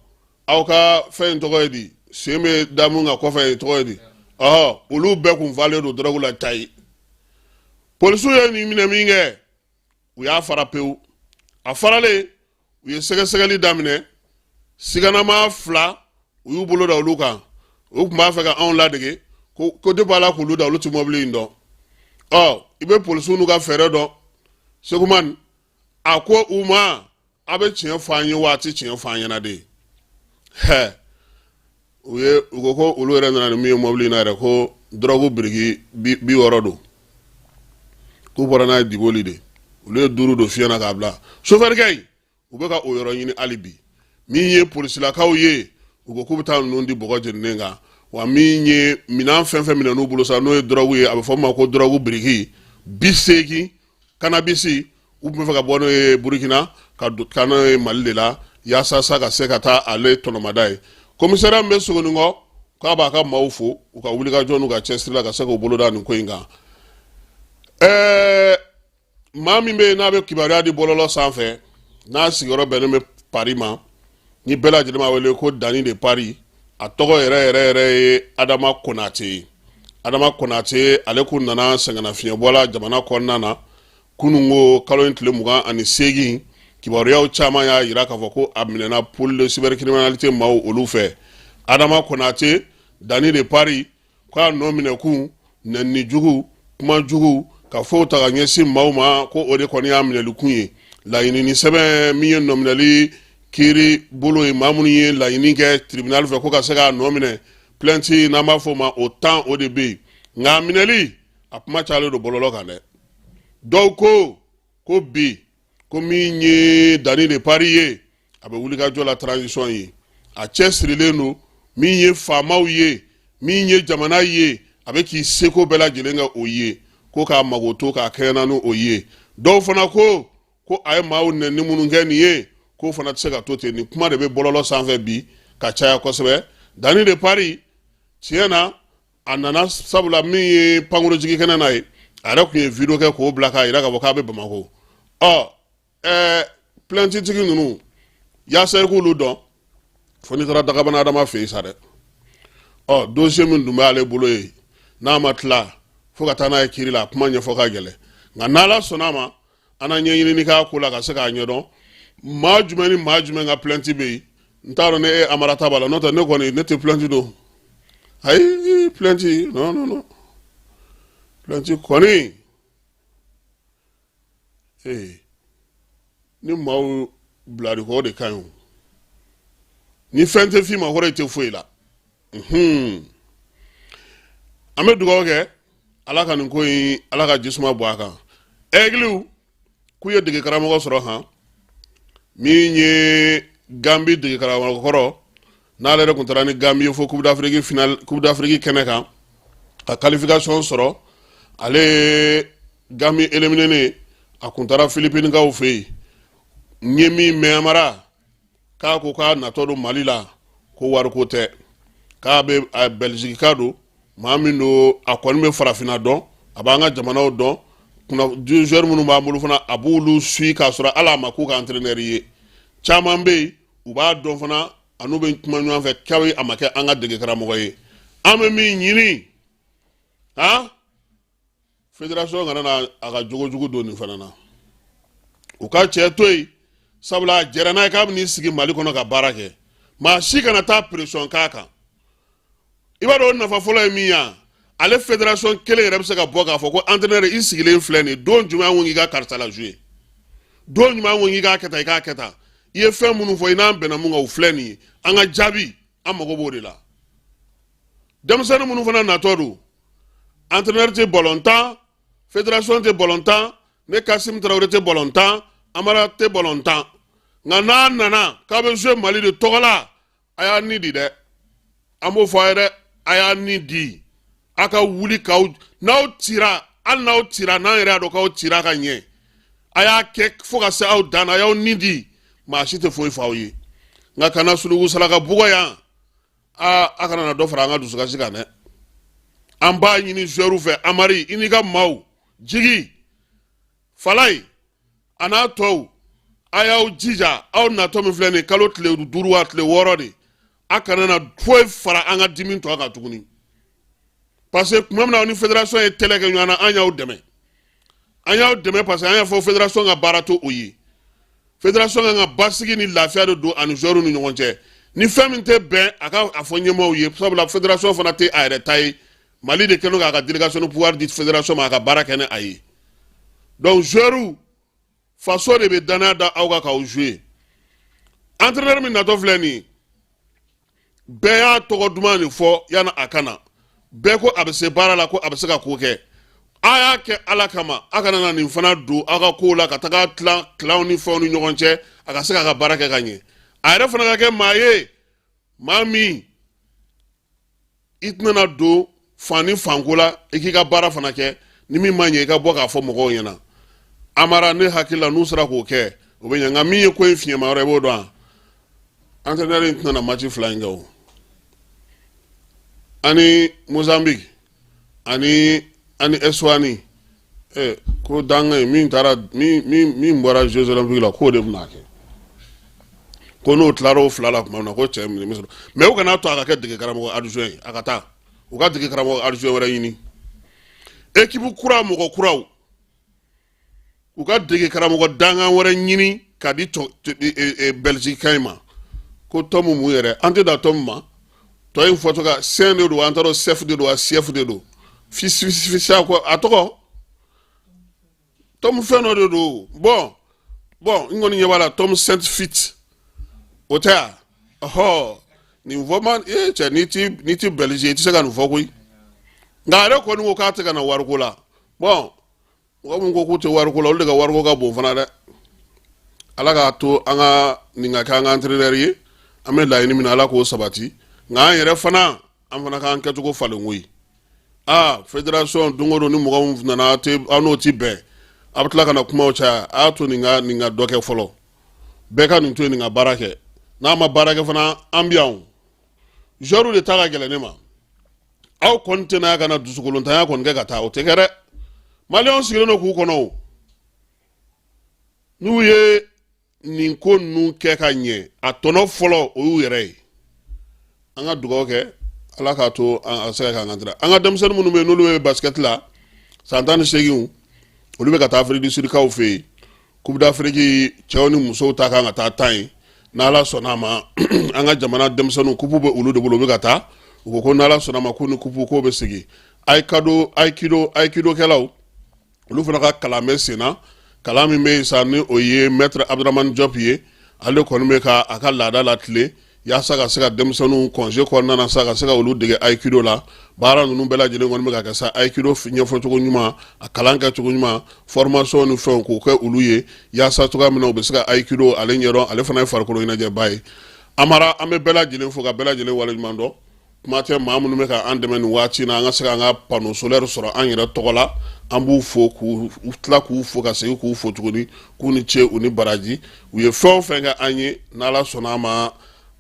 aw ka fɛn in tɔgɔ ye di, sen bɛ da mun kan kɔfɛ, tɔgɔ ye di, ɔhɔ, olu bɛɛ kun falen don dɔrɔgu la tayi. Polisiw ye nin minɛ min kɛ, u y'a fara pewu. A faralen, u ye sɛgɛsɛgɛli daminɛ. Siganama fila, u y'u bolo da olu kan. U tun b'a fɛ ka anw ladege ko de b'a la k'olu da, olu tɛ mɔbili in dɔn. Ɔ, i bɛ polisiw n'u ka fɛɛrɛ dɔn. Seguman a ko u ma: a bɛ tiɲɛ fɔ an ye wa a tɛ tiɲɛ fɔ an ɲɛna de? Hɛ, u ye u ko ko olu yɛrɛ nana ni min ye mɔbili in na yɛrɛ, ko dɔrɔgu biriki 60 don, k'u bɔra n'a ye Diboli de. Olu ye duuru don fiɲɛ na k'a bila sofɛrikɛ in. U bɛ ka o yɔrɔ ɲini hali bi. Min ye polisilakaw ye, U ko k'u bɛ taa ninnu di bɔgɔ jeninen kan. Wa min ye minɛn fɛn fɛn minɛ n'u bolo sa, n'o ye dɔrɔgu ye, a bɛ fɔ min ma ko dɔrɔgu biriki 80, kanabisi, u tun bɛ fɛ ka bɔ n'o ye Burukina ka taa n'o ye Mali de la, yaasa sa ka se ka taa ale tɔnɔmada ye. Komisariya min bɛ Sogoninkɔ, k'a b'a ka maaw fo u ka wulikajɔ n'u ka cɛsiri la ka se k'u bolo da nin ko in kan. Maa min bɛ yen n'a bɛ kibaruya di bɔlɔlɔ sanfɛ, n'a sigiyɔrɔ bɛnnen bɛ Paris ma, ni bɛɛ lajɛlen b'a wele ko Dani de Paris, a tɔgɔ yɛrɛ yɛrɛ yɛrɛ ye Adama Konate ye. Adama Konate, ale kun nana sɛgɛnnafiɲɛbɔ la jamana kɔnɔna na kununko kalo in tile 28. Kibaruyaw caman y'a jira k'a fɔ ko a minɛna pôle de cybercriminalité maaw olu fɛ. Adama Konate, Dani de Paris, k'a nɔ minɛkun nɛni jugu, kuma jugu ka fɔw ta ka ɲɛsin maaw ma, ko o de kɔni y'a minɛlikun ye. Laɲinini sɛbɛn min ye nɔminɛli kiiri bolo ye, maa minnu ye laɲini kɛ tribunal fɛ ko ka se k'a nɔ minɛ, plainte n'an b'a fɔ o ma, o 10 o de bɛ yen. Nka a minɛli, a kuma cayalen don bɔlɔlɔ kan dɛ. Dɔw ko ko bi ko min ye Dani de Paris ye, a bɛ wulikajɔ la transition ye, a cɛ sirilen don min ye faamaw ye, min ye jamana ye, a bɛ k'i seko bɛɛ lajɛlen kɛ o ye, ko k'a mago to k'a kɛɲɛna ni o ye. Dɔw fana ko ko a ye maaw nɛni minnu kɛ nin ye, k'o fana tɛ se ka to ten. Nin kuma de bɛ bɔlɔlɔ sanfɛ bi ka caya kosɛbɛ. Dani de Paris, tiɲɛ na, a nana sabula min ye pankurunjigin kɛnɛ na ye, a yɛrɛ tun ye video kɛ k'o bila k'a jira k'a fɔ k'a bɛ Bamakɔ. Ɔ plainte-tigi ninnu, yaasa i k'olu dɔn, fo n'i taara Dagabana Adama fɛ yen sa dɛ. Ɔ dossier min tun b'ale bolo yen, n'a ma tila fo ka taa n'a ye kiiri la, a kuma ɲɛfɔ ka gɛlɛn. Nka n'Ala sɔnna a ma, an na ɲɛɲinini k'a ko la ka se k'a ɲɛdɔn maa jumɛn ni maa jumɛn ka plainte bɛ yen. N t'a dɔn ne e Amara ta b'a la, n'o tɛ ne kɔni ne tɛ plainte dɔn. Ayi, plainte, non non non, plainte kɔni, ee ni maaw bilar'i kɔ, o de ka ɲi. O ni fɛn tɛ f'i ma, kɔrɔ i tɛ foyi la. An bɛ dugawu kɛ Ala ka nin ko in, Ala ka jisuma bɔ a kan. Ɛgiliw k'u ye dege karamɔgɔ sɔrɔ han, min ye Gambi dege karamɔgɔ kɔrɔ, n'ale yɛrɛ tun taara ni Gambi ye fo Coupe d'Afrique finale, Coupe d'Afrique kɛnɛ kan ka qualification sɔrɔ. Ale ye Gambi éliminé, a kun taara Filipinikaw fɛ yen. N ye min mɛn, Amara k'a ko k'a natɔ don Mali la, ko wariko tɛ, k'a bɛ Bɛliziki ka don, maa min don, a kɔni bɛ farafinna dɔn, a b'an ka jamanaw dɔn, joueur minnu b'an bolo fana, a b'olu suit k'a sɔrɔ hali a ma k'u ka entraîneur ye. Caman bɛ yen, u b'a dɔn fana, a n'u bɛ kuma ɲɔgɔn fɛ kabi a ma kɛ an ka dege karamɔgɔ ye. An bɛ min ɲini han, fédération kana na a ka jogojugu don nin fana na, u ka cɛ to yen, sabula a jɛra n'a ye k'a bɛn'i sigi Mali kɔnɔ ka baara kɛ. Maa si kana taa pression k'a kan. I b'a dɔn o nafa fɔlɔ ye min ye, ale fédération kelen yɛrɛ bɛ se ka bɔ k'a fɔ ko entraîneur, i sigilen filɛ nin don jumɛn, an ko k'i ka karisa la jouer don jumɛn, an ko k'i k'a kɛ tan, i k'a kɛ tan, i ye fɛn minnu fɔ, i n'an bɛnna mun kan, o filɛ nin ye, an ka jaabi, an mago b'o de la. Denmisɛnnin minnu fana natɔ don, entraîneur tɛ ballon tan, fédération tɛ ballon tan, ne Kasim Tarawele tɛ ballon tan, Amara tɛ ballon tan, nka n'a nana k'a bɛ jouer Mali de tɔgɔ la, a y'a ni di dɛ. An b'o fɔ a ye dɛ, a y'a ni di, a ka wuli k'aw n'aw cira, hali n'aw cira, n'an yɛrɛ y'a dɔn k'aw cira ka ɲɛ, a y'a kɛ fo ka se aw dan na, a y'aw ni di, maa si tɛ foyi fɔ aw ye. Nka kana suluku saraka bugɔ yan, aa a kana na dɔ fara an ka dusukasi kan dɛ. An b'a ɲini joueur fɛ, Amari, i n'i ka maaw jigi Falayi a n'a tɔw, a y'aw jija, aw natɔ min filɛ nin kalo tile 5 wa tile 6 de, a kana na foyi fara an ka dimi tɔ kan tuguni, parce que tuma min na aw ni fédération ye tɛlɛ kɛ ɲɔgɔn na, an y'aw dɛmɛ, an y'aw dɛmɛ, parce que an y'a fɔ fédération ka baara to o ye. Fédération kan ka basigi ni lafiya de don ani joueurs ni ɲɔgɔn cɛ. Ni fɛn min tɛ bɛn, a ka a fɔ ɲɛmaaw ye, sabula fédération fana tɛ a yɛrɛ ta ye. Mali de kɛlen k'a ka délégation de pouvoir di fédération ma, a ka baara kɛ ni a ye. Donc joueurs, faso de bɛ danaya da aw kan k'aw jouer. Entraîneur min natɔ filɛ nin ye, bɛɛ y'a tɔgɔ duman de fɔ yanni a ka na, bɛɛ ko a bɛ se baara la, ko a bɛ se ka ko kɛ. A y'a kɛ Ala kama, a kana na nin fana don aw ka kow la ka taga tilan tilanw ni fɛnw ni ɲɔgɔn cɛ. A ka se k'a ka baara kɛ ka ɲɛ, a yɛrɛ fana ka kɛ maa ye. Maa min i tɛna don fan ni fanko la, i k'i ka baara fana kɛ, ni min ma ɲɛ, i ka bɔ k'a fɔ mɔgɔw ɲɛna. Amara, ne hakili la, n'u sera k'o kɛ, o bɛ ɲɛ. Nka min ye ko in fiɲɛma yɔrɔ, i b'o dɔn wa? Entraîneur in tɛna na match fila in kɛ o, ani Mozambique ani Eswatini. Ko dangan ye min taara, min bɔra Jeux olympiques la, k'o de bɛna kɛ. Ko n'o tilara o fila la tuma min na, ko cɛ min bɛ sɔrɔ. Mais u kana to a ka kɛ dege karamɔgɔ adjoint ye, a ka taa u ka dege karamɔgɔ adjoint wɛrɛ ɲini, équipe kura, mɔgɔ kuraw, u ka dege karamɔgɔ dangan wɛrɛ ɲini ka di Belgique kan in ma. Ko tɔmu mun yɛrɛ, an tɛ da tɔmu ma. Tɔ in fɔtɔ ka sɛn de don, an t'a dɔn, sɛfu de don wa, sɛfu de don, fisifisi ko a tɔgɔ tɔmu fɛn dɔ de don. Bon, n kɔni ɲɛ b'a la, Tɔmu Saint Fit, o tɛ yan. Ɔhɔ, nin fɔ man ee cɛ, n'i ti Belgique, i tɛ se ka nin fɔ koyi. Nka a yɛrɛ kɔni ko k'a tɛ ka na wariko la. Bon, mɔgɔ min ko k'u tɛ wariko la, olu de ka wariko ka bon fana dɛ. Ala k'a to an ka nin ka kɛ an ka entraîneur ye. An bɛ laɲini min na, Ala k'o sabati. Nka an yɛrɛ fana, an fana k'an kɛcogo falen koyi. Aa, fédération, don o don ni mɔgɔ min nana, aw n'o ti bɛn, a bɛ tila ka na kumaw caya. A y'a to nin ka dɔ kɛ fɔlɔ. Bɛɛ ka nin to yen, nin ka baara kɛ. N'a ma baara kɛ fana, an bɛ yan o. Joueur de ta ka gɛlɛn ne ma. Aw kɔni tɛna ka na dusukolontanya kɔni kɛ ka taa, o tɛ kɛ dɛ. Maliyɛnw sigilen don k'u kɔnɔ o. N'u ye nin ko ninnu kɛ ka ɲɛ, a tɔnɔ fɔlɔ, o y'u yɛrɛ ye. An ka dugawu kɛ, Ala k'a to an se ka k'an ka an ka denmisɛnnin minnu bɛ yen, n'olu bɛ basket la, san 18, olu bɛ ka taa Afrique du Sud kaw fɛ yen. Coupe d'Afrique cɛw ni musow ta kan ka taa tan yen. N'Ala sɔnna a ma, an ka jamana denmisɛnninw, coupe bɛ olu de bolo, u bɛ ka taa. U ko ko n'Ala sɔnna a ma, k'u ni coupe k'o bɛ segin. Aikido, aikido, aikidokɛlaw, olu fana ka kalan bɛ sen na. Kalan min bɛ yen sa, ni o ye maître Abdramane Diop ye, ale kɔni bɛ ka a ka laada la tile yaasa ka se ka denmisɛnninw congé kɔnɔna na sa, ka se ka olu dege aikido la. Baara ninnu bɛɛ lajɛlen kɔni bɛ ka kɛ sa, aikido ɲɛfɔcogo ɲuman, a kalan kɛcogo ɲuman, formation ni fɛnw, k'o kɛ olu ye yaasa cogoya min na u bɛ se ka aikido ale ɲɛdɔn. Ale fana ye farikolo ɲɛnajɛba ye. Amara, an bɛ bɛɛ lajɛlen fo ka bɛɛ lajɛlen waleɲuman dɔn. Kuma tɛ maa minnu bɛ ka an dɛmɛ nin waati na, an ka se k'an ka panneau solaire sɔrɔ an yɛrɛ tɔgɔ la, an b'u fo, k'u tila k'u fo, ka segin k'u fo tuguni, k'u ni ce, u ni baraji. U ye fɛn o fɛn kɛ an ye, n'Ala sɔnna a ma,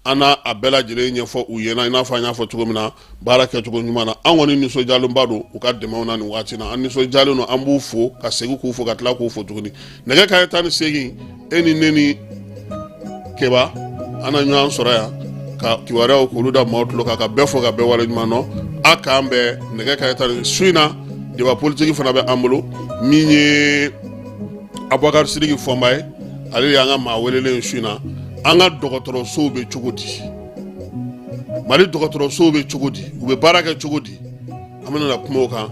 an n'a a bɛɛ lajɛlen ɲɛfɔ u ɲɛna, i n'a fɔ an y'a fɔ cogo min na, baara kɛcogo ɲuman na. An kɔni nisɔndiyalenba don u ka dɛmɛw na nin waati na. An nisɔndiyalen don, an b'u fo, ka segin k'u fo, ka tila k'u fo tuguni. Nɛgɛ kanɲɛ 18, e ni ne ni Keba, an na ɲɔgɔn sɔrɔ yan ka kibaruyaw k'olu da maaw tulo kan, ka bɛɛ fo, ka bɛɛ waleɲuman dɔn. A k'an bɛn nɛgɛ kanɲɛ 10 su in na. Débat politique fana bɛ an bolo. Min ye Abubakar Sidiki Fɔnba ye, ale de y'an ka maa welelen ye su in na. An ka dɔgɔtɔrɔsow bɛ cogo di? Mali dɔgɔtɔrɔsow bɛ cogo di? U bɛ baara kɛ cogo di? An bɛna kuma o kan.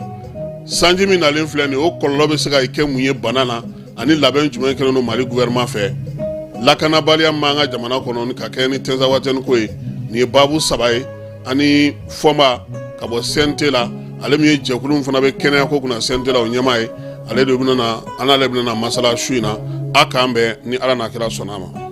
Sanji min nalen filɛ nin ye, o kɔlɔlɔ bɛ se ka kɛ mun ye bana na, ani labɛn jumɛn kɛlen don Mali gouvernement fɛ? Lakanabaliya min b'an ka jamana kɔnɔ ka kɛ ni Tinzawatɛni ko ye, nin ye baabu saba ye. Ani Fɔnba ka bɔ CNT la, ale min ye jɛkulu min fana bɛ kɛnɛya ko kunna CNT la, o ɲɛmaa ye, ale de bɛna na, an n'ale bɛna na masala su in na. A k'an bɛn ni Ala n'a kira sɔnna a ma.